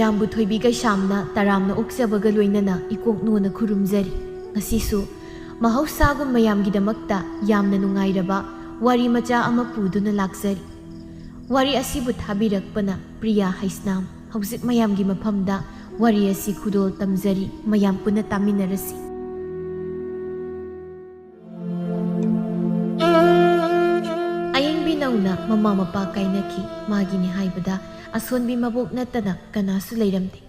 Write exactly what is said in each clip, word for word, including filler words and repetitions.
ꯃꯌꯥꯝꯕꯨ ꯊꯣꯏꯕꯤ ꯀꯩꯁꯥꯝꯅ ꯇꯔꯥꯝꯅ ꯑꯣꯛꯆꯕꯒ ꯂꯣꯏꯅꯅ ꯏꯀꯣꯛ ꯅꯣꯟꯅ ꯈꯨꯔꯨꯝꯖꯔꯤ꯫ ꯉꯁꯤꯁꯨ ꯃꯍꯧꯁꯥꯒꯨꯝ ꯃꯌꯥꯝꯒꯤꯗꯃꯛꯇ ꯌꯥꯝꯅ ꯅꯨꯡꯉꯥꯏꯔꯕ ꯋꯥꯔꯤ ꯃꯆꯥ ꯑꯃ ꯄꯨꯗꯨꯅ ꯂꯥꯛꯆꯔꯤ꯫ ꯋꯥꯔꯤ ꯑꯁꯤꯕꯨ ꯊꯥꯕꯤꯔꯛꯄꯅ ꯄ꯭ꯔꯤꯌꯥ ꯍꯩꯁꯅꯥꯝ꯫ ꯍꯧꯖꯤꯛ ꯃꯌꯥꯝꯒꯤ ꯃꯐꯝꯗ ꯋꯥꯔꯤ ꯑꯁꯤ ꯈꯨꯗꯣꯜ ꯇꯝꯖꯔꯤ, ꯃꯌꯥꯝ ꯄꯨꯟꯅ ꯇꯥꯃꯤꯟꯅꯔꯁꯤ꯫ ꯑꯌꯤꯡꯕꯤ ꯅꯧꯅ ꯃꯃꯥ ꯃꯄꯥ ꯀꯥꯏꯅꯈꯤ꯫ ꯃꯥꯒꯤꯅꯤ ꯍꯥꯏꯕꯗ ꯑꯁꯣꯟꯕꯤ ꯃꯕꯣꯛ ꯅꯠꯇꯅ ꯀꯅꯥꯁꯨ ꯂꯩꯔꯝꯗꯦ꯫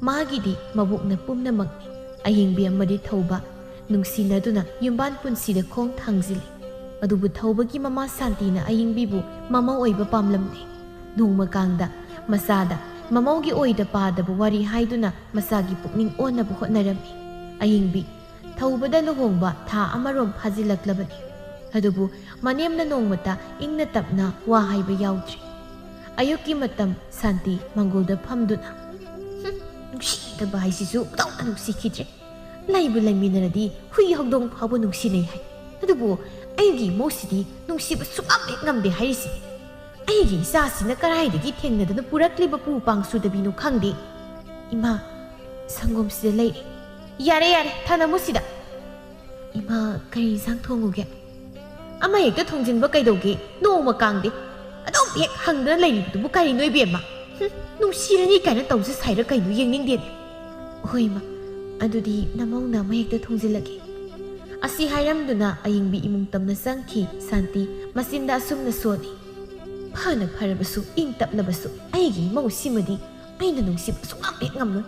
ꯃꯥꯒꯤꯗꯤ ꯃꯕꯣꯛꯅ ꯄꯨꯝꯅꯃꯛꯅꯤ꯫ ꯑꯌꯤꯡꯕꯤ ꯑꯃꯗꯤ ꯊꯧꯕ ꯅꯨꯡꯁꯤꯅꯗꯨꯅ ꯌꯨꯝꯕꯥꯟ ꯄꯨꯟꯁꯤꯗ ꯈꯣꯡ ꯊꯥꯡꯖꯤꯜꯂꯤ꯫ ꯑꯗꯨꯕꯨ ꯊꯧꯕꯒꯤ ꯃꯃꯥ ꯁꯥꯟꯇꯤꯅ ꯑꯌꯤꯡꯕꯤꯕꯨ ꯃꯃꯧ ꯑꯣꯏꯕ ꯄꯥꯝꯂꯝꯗꯦ꯫ ꯅꯣꯡꯃ ꯀꯥꯡꯗ ꯃꯆꯥꯗ ꯃꯃꯧꯒꯤ ꯑꯣꯏꯗ ꯄꯥꯗꯕ ꯋꯥꯔꯤ ꯍꯥꯏꯗꯨꯅ ꯃꯆꯥꯒꯤ ꯄꯨꯛꯅꯤꯡ ꯑꯣꯟꯅꯕ ꯍꯣꯠꯅꯔꯝꯃꯤ꯫ ꯑꯌꯤꯡꯕꯤ ꯊꯧꯕꯗ ꯂꯨꯍꯣꯡꯕ ꯊꯥ ꯑꯃꯔꯣꯝ ꯐꯥꯖꯤꯜꯂꯛꯂꯕꯅꯤ꯫ ꯑꯗꯨꯕꯨ ꯃꯅꯦꯝꯅ ꯅꯣꯡꯃꯇ ꯏꯪꯅ ꯇꯞꯅ ꯋꯥ ꯍꯥꯏꯕ ꯌꯥꯎꯗ꯭ꯔꯤ꯫ ꯑꯌꯨꯛꯀꯤ ꯃꯇꯝ ꯁꯥꯟꯇꯤ ꯃꯪꯒꯣꯜꯗ ꯐꯝꯗꯨꯅ, "ꯍꯨꯝ, ꯅꯨꯡꯁꯤꯗꯕ ꯍꯥꯏꯁꯤꯁꯨ ꯑꯣꯟꯊꯣꯛꯅ ꯅꯨꯡꯁꯤꯈꯤꯗ꯭ꯔꯦ꯫ ꯂꯩꯕꯨ ꯂꯩꯃꯤꯟꯅꯔꯗꯤ ꯍꯨꯏ ꯍꯧꯗꯣꯡ ꯐꯥꯎꯕ ꯅꯨꯡꯁꯤꯅꯩ ꯍꯥꯏ꯫ ꯑꯗꯨꯕꯨ ꯑꯩꯒꯤ ꯏꯃꯧꯁꯤꯗꯤ ꯅꯨꯡꯁꯤꯕ ꯁꯨꯡꯉꯝ ꯍꯦꯛ ꯉꯝꯗꯦ ꯍꯥꯏꯔꯤꯁꯤꯅꯤ꯫ ꯑꯩꯒꯤ ꯏꯆꯥꯁꯤꯅ ꯀꯗꯥꯏꯗꯒꯤ ꯊꯦꯡꯅꯗꯅ ꯄꯨꯔꯛꯂꯤꯕ ꯄꯨ ꯄꯥꯡ ꯁꯨꯗꯕꯤꯅꯣ ꯈꯪꯗꯦ꯫ ꯏꯃꯥ, ꯁꯪꯒꯣꯝꯁꯤꯗ ꯂꯩꯔꯦ꯫ ꯌꯥꯔꯦ, ꯌꯥꯔꯦ, ꯊꯅꯝꯃꯨ ꯁꯤꯗ꯫ ꯏꯃꯥ, ꯀꯔꯤ ꯏꯟꯁꯥꯡ ꯊꯣꯡꯉꯨꯒꯦ?" "ꯑꯃ ꯍꯦꯛꯇ ꯊꯣꯡꯖꯤꯟꯕ ꯀꯩꯗꯧꯒꯦ? ꯅꯣꯡꯃ ꯀꯥꯡꯗꯦ꯫ ꯑꯗꯨꯝ ꯍꯦꯛ ꯍꯪꯗꯅ ꯂꯩꯔꯤꯕꯗꯨꯕꯨ ꯀꯔꯤꯅꯣ, ꯏꯕꯦꯝꯃ? ꯍꯨꯝ, ꯅꯨꯡꯁꯤꯔꯅꯤ ꯀꯥꯏꯅ ꯇꯧꯖ ꯁꯥꯏꯔ ꯀꯩꯅꯣ, ꯌꯦꯡꯅꯤꯡꯗꯦꯅꯦ꯫" "ꯍꯣꯏ, ꯏꯃꯥ, ꯑꯗꯨꯗꯤ ꯅꯃꯧꯅ ꯑꯃ ꯍꯦꯛꯇ ꯊꯣꯡꯖꯤꯜꯂꯒꯦ꯫" ꯑꯁꯤ ꯍꯥꯏꯔꯝꯗꯨꯅ ꯑꯌꯤꯡꯕꯤ ꯏꯃꯨꯡ ꯇꯝꯅ ꯆꯪꯈꯤ꯫ ꯁꯥꯟꯇꯤ ꯃꯆꯤꯟꯗ ꯑꯁꯨꯝꯅ ꯁꯣꯜꯂꯤ, "ꯐꯅ ꯐꯔꯕꯁꯨ, ꯏꯪ ꯇꯞꯂꯕꯁꯨ, ꯑꯩꯒꯤ ꯏꯃꯧꯁꯤꯃꯗꯤ ꯑꯩꯅ ꯅꯨꯡꯁꯤꯕ ꯁꯨꯡꯉꯝ ꯍꯦꯛ ꯉꯝꯂꯣꯏ꯫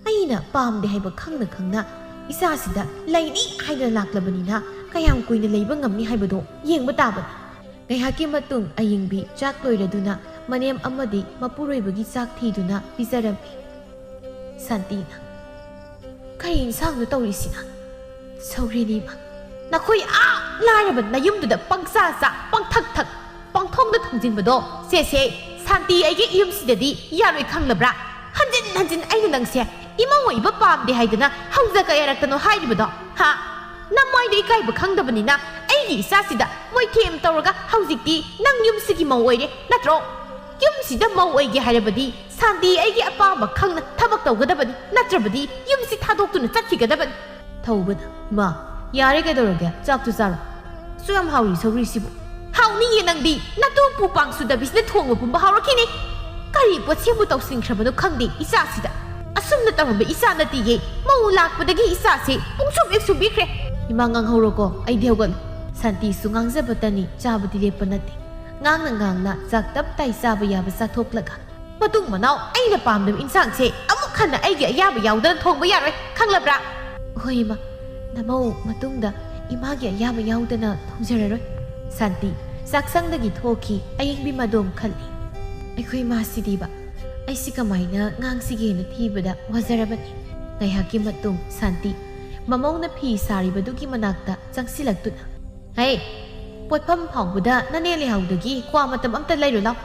ꯑꯩꯅ ꯄꯥꯝꯗꯦ ꯍꯥꯏꯕ ꯈꯪꯅ ꯈꯪꯅ ꯏꯆꯥꯁꯤꯗ ꯂꯩꯅꯤ ꯍꯥꯏꯗꯅ ꯂꯥꯛꯂꯕꯅꯤꯅ ꯀꯌꯥꯝ ꯀꯨꯏꯅ ꯂꯩꯕ ꯉꯝꯅꯤ ꯍꯥꯏꯕꯗꯣ ꯌꯦꯡꯕ ꯇꯥꯕꯅꯤ꯫" ꯉꯥꯏꯍꯥꯛꯀꯤ ꯃꯇꯨꯡ ꯑꯌꯤꯡꯕꯤ ꯆꯥꯛ ꯂꯣꯏꯔꯗꯨꯅ ꯃꯅꯦꯝ ꯑꯃꯗꯤ ꯃꯄꯨꯔꯣꯏꯕꯒꯤ ꯆꯥꯛ ꯊꯤꯗꯨꯅ ꯄꯤꯖꯔꯝꯃꯤ꯫ ꯁꯥꯟꯇꯤꯅ, "ꯀꯔꯤ ꯏꯟꯁꯥꯡꯅꯣ ꯇꯧꯔꯤꯁꯤꯅ?" "ꯁꯧꯒ꯭ꯔꯤꯅꯤ, ꯏꯃꯥ꯫" "ꯅꯈꯣꯏ ꯑꯥ ꯂꯥꯏꯔꯕ ꯅꯌꯨꯝꯗꯨꯗ ꯄꯪꯆꯥ ꯆꯥ, ꯄꯪꯊꯛ ꯊꯛ, ꯄꯪꯊꯣꯡꯗ ꯊꯣꯡꯖꯤꯟꯕꯗꯣ, ꯁꯦ, ꯁꯦ, ꯁꯥꯟꯇꯤ ꯑꯩꯒꯤ ꯌꯨꯝꯁꯤꯗꯗꯤ ꯌꯥꯔꯣꯏ ꯈꯪꯂꯕ꯭ꯔꯥ? ꯍꯟꯖꯤꯟ ꯍꯟꯖꯤꯟ ꯑꯩꯅ ꯅꯪꯁꯦ ꯏꯃꯧ ꯑꯣꯏꯕ ꯄꯥꯝꯗꯦ ꯍꯥꯏꯗꯅ ꯍꯧꯖ ꯀꯌꯥꯔꯛꯇꯅꯣ ꯍꯥꯏꯔꯤꯕꯗꯣ, ꯍꯥ? ꯅꯃꯥꯏꯗꯣ ꯏꯀꯥꯏꯕ ꯈꯪꯗꯕꯅꯤꯅ ꯑꯩꯒꯤ ꯏꯆꯥꯁꯤꯗ ꯃꯣꯏꯊꯦꯝ ꯇꯧꯔꯒ ꯍꯧꯖꯤꯛꯇꯤ ꯅꯪ ꯌꯨꯝꯁꯤꯒꯤ ꯃꯧ ꯑꯣꯏꯔꯦ ꯅꯠꯇ꯭ꯔꯣ?" ꯌꯨꯝꯁꯤꯗ ꯃꯧ ꯑꯣꯏꯒꯦ ꯍꯥꯏꯔꯕꯗꯤ ꯁꯥꯟꯇꯤ ꯑꯩꯒꯤ ꯑꯄꯥꯝꯕ ꯈꯪꯅ ꯊꯕꯛ ꯇꯧꯒꯗꯕꯅꯤ, ꯅꯠꯇ꯭ꯔꯕꯗꯤ ꯌꯨꯝꯁꯤ ꯊꯥꯗꯣꯛꯇꯨꯅ ꯆꯠꯈꯤꯒꯗꯕꯅꯤ꯫ ꯊꯧꯕꯅ, "ꯏꯃꯥ, ꯌꯥꯔꯦ, ꯀꯩꯗꯧꯔꯒꯦ? ꯆꯥꯛꯇꯨ ꯆꯥꯔꯣ꯫ ꯁꯨ ꯌꯥꯝ ꯍꯥꯎꯔꯤ ꯁꯧꯒ꯭ꯔꯤꯁꯤꯕꯨ꯫" "ꯍꯥꯎꯅꯤꯌꯦ ꯅꯪꯗꯤ, ꯅꯇꯨ ꯄꯨ ꯄꯥꯡ ꯁꯨꯗꯕꯤꯁꯤꯅ ꯊꯣꯡꯕ ꯄꯨꯝꯕ ꯍꯥꯎꯔꯛꯈꯤꯅꯤ꯫ ꯀꯔꯤ ꯄꯣꯠꯁꯦꯝꯕꯨ ꯇꯧꯁꯤꯟꯈ꯭ꯔꯕꯅꯣ ꯈꯪꯗꯦ ꯏꯆꯥꯁꯤꯗ꯫ ꯑꯁꯨꯝꯅ ꯇꯧꯔꯝꯕ ꯏꯆꯥ ꯅꯠꯇꯦꯌꯦ, ꯃꯧ ꯂꯥꯛꯄꯗꯒꯤ ꯏꯆꯥꯁꯦ ꯄꯨꯡꯁꯨꯝ ꯍꯦꯛ ꯁꯨꯝꯕꯤꯈ꯭ꯔꯦ꯫" "ꯏꯃꯥ, ꯉꯥꯡꯍꯧꯔꯣꯀꯣ, ꯑꯩꯗꯤ ꯍꯧꯒꯠꯂꯦ꯫" ꯁꯥꯟꯇꯤꯁꯨ ꯉꯥꯡꯖꯕꯇꯅꯤ, ꯆꯥꯕꯗꯤ ꯂꯦꯞꯄ ꯅꯠꯇꯦ꯫ ꯉꯥꯡꯅ ꯉꯥꯡꯅ ꯆꯥꯛ ꯇꯞ ꯇꯥꯏ ꯆꯥꯕ ꯌꯥꯕ ꯆꯥꯊꯣꯛꯂꯒ, "ꯃꯇꯨꯡ ꯃꯅꯥꯎ ꯑꯩꯅ ꯄꯥꯝꯗꯕ ꯏꯟꯁꯥꯡꯁꯦ ꯑꯃꯨꯛ ꯍꯟꯅ ꯑꯩꯒꯤ ꯑꯌꯥꯕ ꯌꯥꯎꯗꯅ ꯊꯣꯡꯕ ꯌꯥꯔꯣꯏ, ꯈꯪꯂꯕ꯭ꯔꯥ?" "ꯍꯣꯏ, ꯏꯃꯥ, ꯅꯃꯧ ꯃꯇꯨꯡꯗ ꯏꯃꯥꯒꯤ ꯑꯌꯥꯕ ꯌꯥꯎꯗꯅ ꯊꯣꯡꯖꯔꯔꯣꯏ꯫" ꯁꯥꯟꯇꯤ ꯆꯥꯛꯁꯪꯗꯒꯤ ꯊꯣꯛꯈꯤ꯫ ꯑꯌꯤꯡꯕꯤ ꯃꯗꯣꯝ ꯈꯜꯂꯤ, "ꯑꯩꯈꯣꯏ ꯃꯥꯁꯤꯗꯤꯕ, ꯑꯩꯁꯤ ꯀꯃꯥꯏꯅ ꯉꯥꯡꯁꯤꯒꯦꯅ ꯊꯤꯕꯗ ꯋꯥꯖꯔꯕꯅꯤ꯫" ꯉꯥꯏꯍꯥꯛꯀꯤ ꯃꯇꯨꯡ ꯁꯥꯟꯇꯤ ꯃꯃꯧꯅ ꯐꯤ ꯁꯥꯔꯤꯕꯗꯨꯒꯤ ꯃꯅꯥꯛꯇ ꯆꯪꯁꯤꯜꯂꯛꯇꯨꯅ, "ꯍꯦ, ꯄꯣꯠꯐꯝ ꯐꯥꯎꯕꯗ ꯅꯅꯦ ꯂꯩꯍꯧꯗꯒꯤ ꯀ꯭ꯋꯥ ꯃꯇꯝ ꯑꯝꯇ ꯂꯩꯔꯨ ꯂꯥꯎ꯫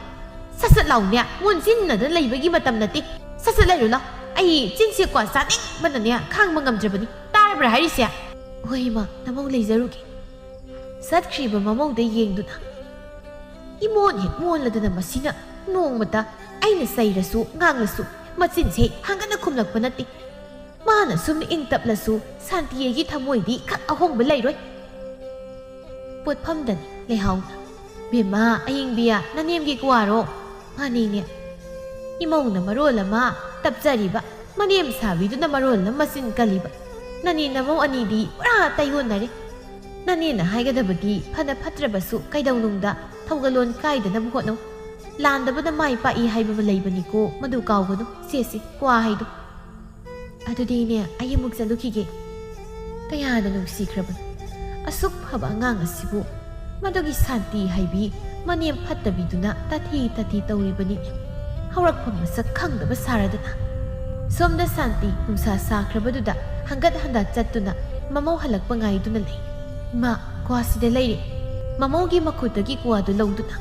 ꯁꯠ ꯁꯠ ꯂꯥꯎꯅꯦ, ꯃꯣꯟꯁꯤꯟꯅꯗꯅ ꯂꯩꯕꯒꯤ ꯃꯇꯝ ꯅꯠꯇꯦ꯫ ꯁꯠ ꯁꯠ ꯂꯩꯔꯨ ꯂꯥꯎ꯫ ꯑꯩ ꯆꯤꯟꯁꯦ ꯀ꯭ꯋꯥ ꯆꯥꯅꯤꯡꯕꯅꯅꯦ ꯈꯥꯡꯕ ꯉꯝꯗ꯭ꯔꯕꯅꯤ꯫ ꯇꯥꯔꯕ꯭ꯔꯥ ꯍꯥꯏꯔꯤꯁꯦ?" "ꯍꯣꯏ, ꯏꯃꯥ, ꯅꯃꯧ ꯂꯩꯖꯔꯨꯒꯦ꯫" ꯆꯠꯈ꯭ꯔꯤꯕ ꯃꯃꯧꯗ ꯌꯦꯡꯗꯨꯅ, "ꯏꯃꯣꯟ ꯍꯦꯛ ꯃꯣꯜꯂꯗꯅ ꯃꯁꯤꯅ ꯅꯣꯡꯃꯇ ꯑꯩꯅ ꯆꯩꯔꯁꯨ ꯉꯥꯡꯂꯁꯨ ꯃꯆꯤꯟꯁꯦ ꯍꯥꯡꯒꯠꯅ ꯈꯨꯝꯂꯛꯄ ꯅꯠꯇꯦ꯫ ꯃꯥꯅ ꯁꯨꯝ ꯏꯪ ꯇꯞꯂꯁꯨ ꯁꯥꯟꯇꯤ ꯑꯩꯒꯤ ꯊꯃꯣꯏꯗꯤ ꯈꯛ ꯑꯍꯣꯡꯕ ꯂꯩꯔꯣꯏ꯫" ꯄꯣꯠꯐꯝꯗꯅꯤ ꯂꯩꯍꯥꯎꯅ, "ꯕꯦꯝꯃ ꯑꯌꯤꯡꯕꯤꯌꯥ, ꯅꯅꯦꯝꯒꯤ ꯀ꯭ꯋꯥꯔꯣ?" "ꯃꯥꯅꯤꯅꯦ꯫" ꯏꯃꯧꯅ ꯃꯔꯣꯜ ꯑꯃ ꯇꯞꯆꯔꯤꯕ, ꯃꯅꯦꯝ ꯁꯥꯕꯤꯗꯨꯅ ꯃꯔꯣꯜ ꯑꯃ ꯃꯆꯤꯟ ꯀꯜꯂꯤꯕ꯫ ꯅꯅꯦ ꯅꯃꯧ ꯑꯅꯤꯗꯤ ꯄꯨꯔꯥ ꯇꯩꯌꯣꯟꯅꯔꯦ꯫ ꯅꯅꯦꯅ ꯍꯥꯏꯒꯗꯕꯗꯤ ꯐꯅ ꯐꯠꯇ꯭ꯔꯕꯁꯨ ꯀꯩꯗꯧꯅꯨꯡꯗ ꯊꯧꯒꯜꯂꯣꯟ ꯀꯥꯏꯗꯅꯕ ꯍꯣꯠꯅꯧ꯫ ꯂꯥꯟꯗꯕꯅ ꯃꯥꯏ ꯄꯥꯛꯏ ꯍꯥꯏꯕ ꯑꯃ ꯂꯩꯕꯅꯤꯀꯣ, ꯃꯗꯨ ꯀꯥꯎꯒꯅꯨ꯫ ꯁꯦꯁꯦ, ꯀ꯭ꯋꯥ ꯍꯥꯏꯗꯣ꯫ ꯑꯗꯨꯗꯤꯅꯦ, ꯑꯩ ꯑꯃꯨꯛ ꯆꯠꯂꯨꯈꯤꯒꯦ꯫ ꯀꯌꯥꯗ ꯅꯨꯡꯁꯤꯈ꯭ꯔꯕꯅꯣ ꯑꯁꯨꯛ ꯐꯕ ꯑꯉꯥꯡ ꯑꯁꯤꯕꯨ꯫ ꯃꯗꯨꯒꯤ ꯁꯥꯟꯇꯤ ꯍꯥꯏꯕꯤ ꯃꯅꯦꯝ ꯐꯠꯇꯕꯤꯗꯨꯅ ꯇꯥꯊꯤ ꯇꯥꯊꯤ ꯇꯧꯔꯤꯕꯅꯤ꯫ ꯍꯧꯔꯛꯐꯝ ꯃꯁꯛ ꯈꯪꯗꯕ ꯁꯥꯔꯗꯅ꯫ ꯁꯣꯝꯗ ꯁꯥꯟꯇꯤ ꯅꯨꯡꯁꯥ ꯁꯥꯈ꯭ꯔꯕꯗꯨꯗ ꯍꯪꯒꯠ ꯍꯟꯗ ꯆꯠꯇꯨꯅ ꯃꯃꯧ ꯍꯜꯂꯛꯄ ꯉꯥꯏꯗꯨꯅ ꯂꯩ꯫ "ꯏꯃꯥ, ꯀ꯭ꯋꯥꯁꯤꯗ ꯂꯩꯔꯦ꯫" ꯃꯃꯧꯒꯤ ꯃꯈꯨꯠꯇꯒꯤ ꯀ꯭ꯋꯥꯗꯨ ꯂꯧꯗꯨꯅ,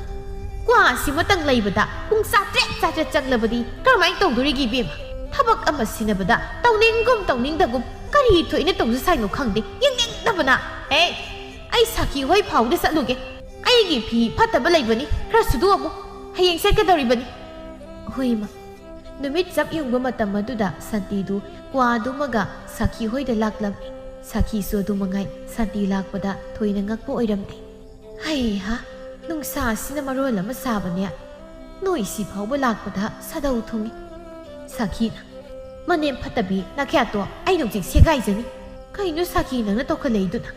"ꯀ꯭ꯋꯥ ꯑꯁꯤꯃꯇꯪ ꯂꯩꯕꯗ ꯄꯨꯡ ꯆꯥꯇ꯭ꯔꯦꯠ ꯆꯥꯇ꯭ꯔꯦꯠ ꯆꯪꯂꯕꯗꯤ ꯀꯔꯝꯍꯥꯏꯅ ꯇꯧꯗꯣꯔꯤꯒꯦ ꯏꯕꯦꯝꯃ? ꯊꯕꯛ ꯑꯃ ꯁꯤꯟꯅꯕꯗ ꯇꯧꯅꯤꯡꯒꯨꯝ ꯇꯧꯅꯤꯡꯗꯒꯨꯝ ꯀꯔꯤ ꯊꯣꯛꯏꯅ ꯇꯧꯖ ꯁꯥꯏꯅꯣ ꯈꯪꯗꯦ, ꯌꯦꯡꯅꯤꯡꯗꯕꯅ꯫ ꯍꯦ, ꯑꯩ ꯁꯥꯈꯤ ꯍꯣꯏ ꯐꯥꯎꯗ ꯆꯠꯂꯨꯒꯦ꯫ ꯑꯩꯒꯤ ꯐꯤ ꯐꯠꯇꯕ ꯂꯩꯕꯅꯤ, ꯈꯔ ꯁꯨꯗꯣꯛꯑꯝꯃꯨ꯫" ꯍꯌꯦꯡ ꯆꯠꯀꯗꯧꯔꯤꯕꯅꯤ꯫ ꯍꯣꯏ, ꯏꯃꯥ꯫ ꯅꯨꯃꯤꯠ ꯆꯞ ꯌꯨꯡꯕ ꯃꯇꯝ ꯑꯗꯨꯗ ꯁꯥꯟꯇꯤꯗꯨ ꯀ꯭ꯋꯥꯗꯨꯃꯒ ꯁꯥꯈꯤ ꯍꯣꯏꯗ ꯂꯥꯛꯂꯝꯃꯤ꯫ ꯁꯥꯈꯤꯁꯨ ꯑꯗꯨ ꯃꯉꯥꯏ, ꯁꯥꯟꯇꯤ ꯂꯥꯛꯄꯗ ꯊꯣꯏꯅ ꯉꯛꯄ ꯑꯣꯏꯔꯝꯗꯦ꯫ ꯍꯩꯍꯥ, ꯅꯨꯡꯁꯥ ꯑꯁꯤꯅ ꯃꯔꯣꯜ ꯑꯃ ꯁꯥꯕꯅꯦ꯫ ꯅꯣꯏ ꯁꯤ ꯐꯥꯎꯕ ꯂꯥꯛꯄꯗ ꯁꯥꯗꯧ ꯊꯨꯡꯏ꯫ ꯁꯥꯈꯤꯅ, "ꯃꯅꯦꯝ ꯐꯠꯇꯕꯤ ꯅꯥꯈ꯭ꯌꯥꯠꯇꯣ, ꯑꯩꯅ ꯍꯧꯖꯤꯛ ꯁꯦꯒꯥꯏꯖꯅꯤ꯫ ꯀꯩꯅꯣ ꯁꯥꯈꯤ, ꯅꯪꯅ ꯇꯧꯈꯠꯂꯛꯏꯗꯨꯅ?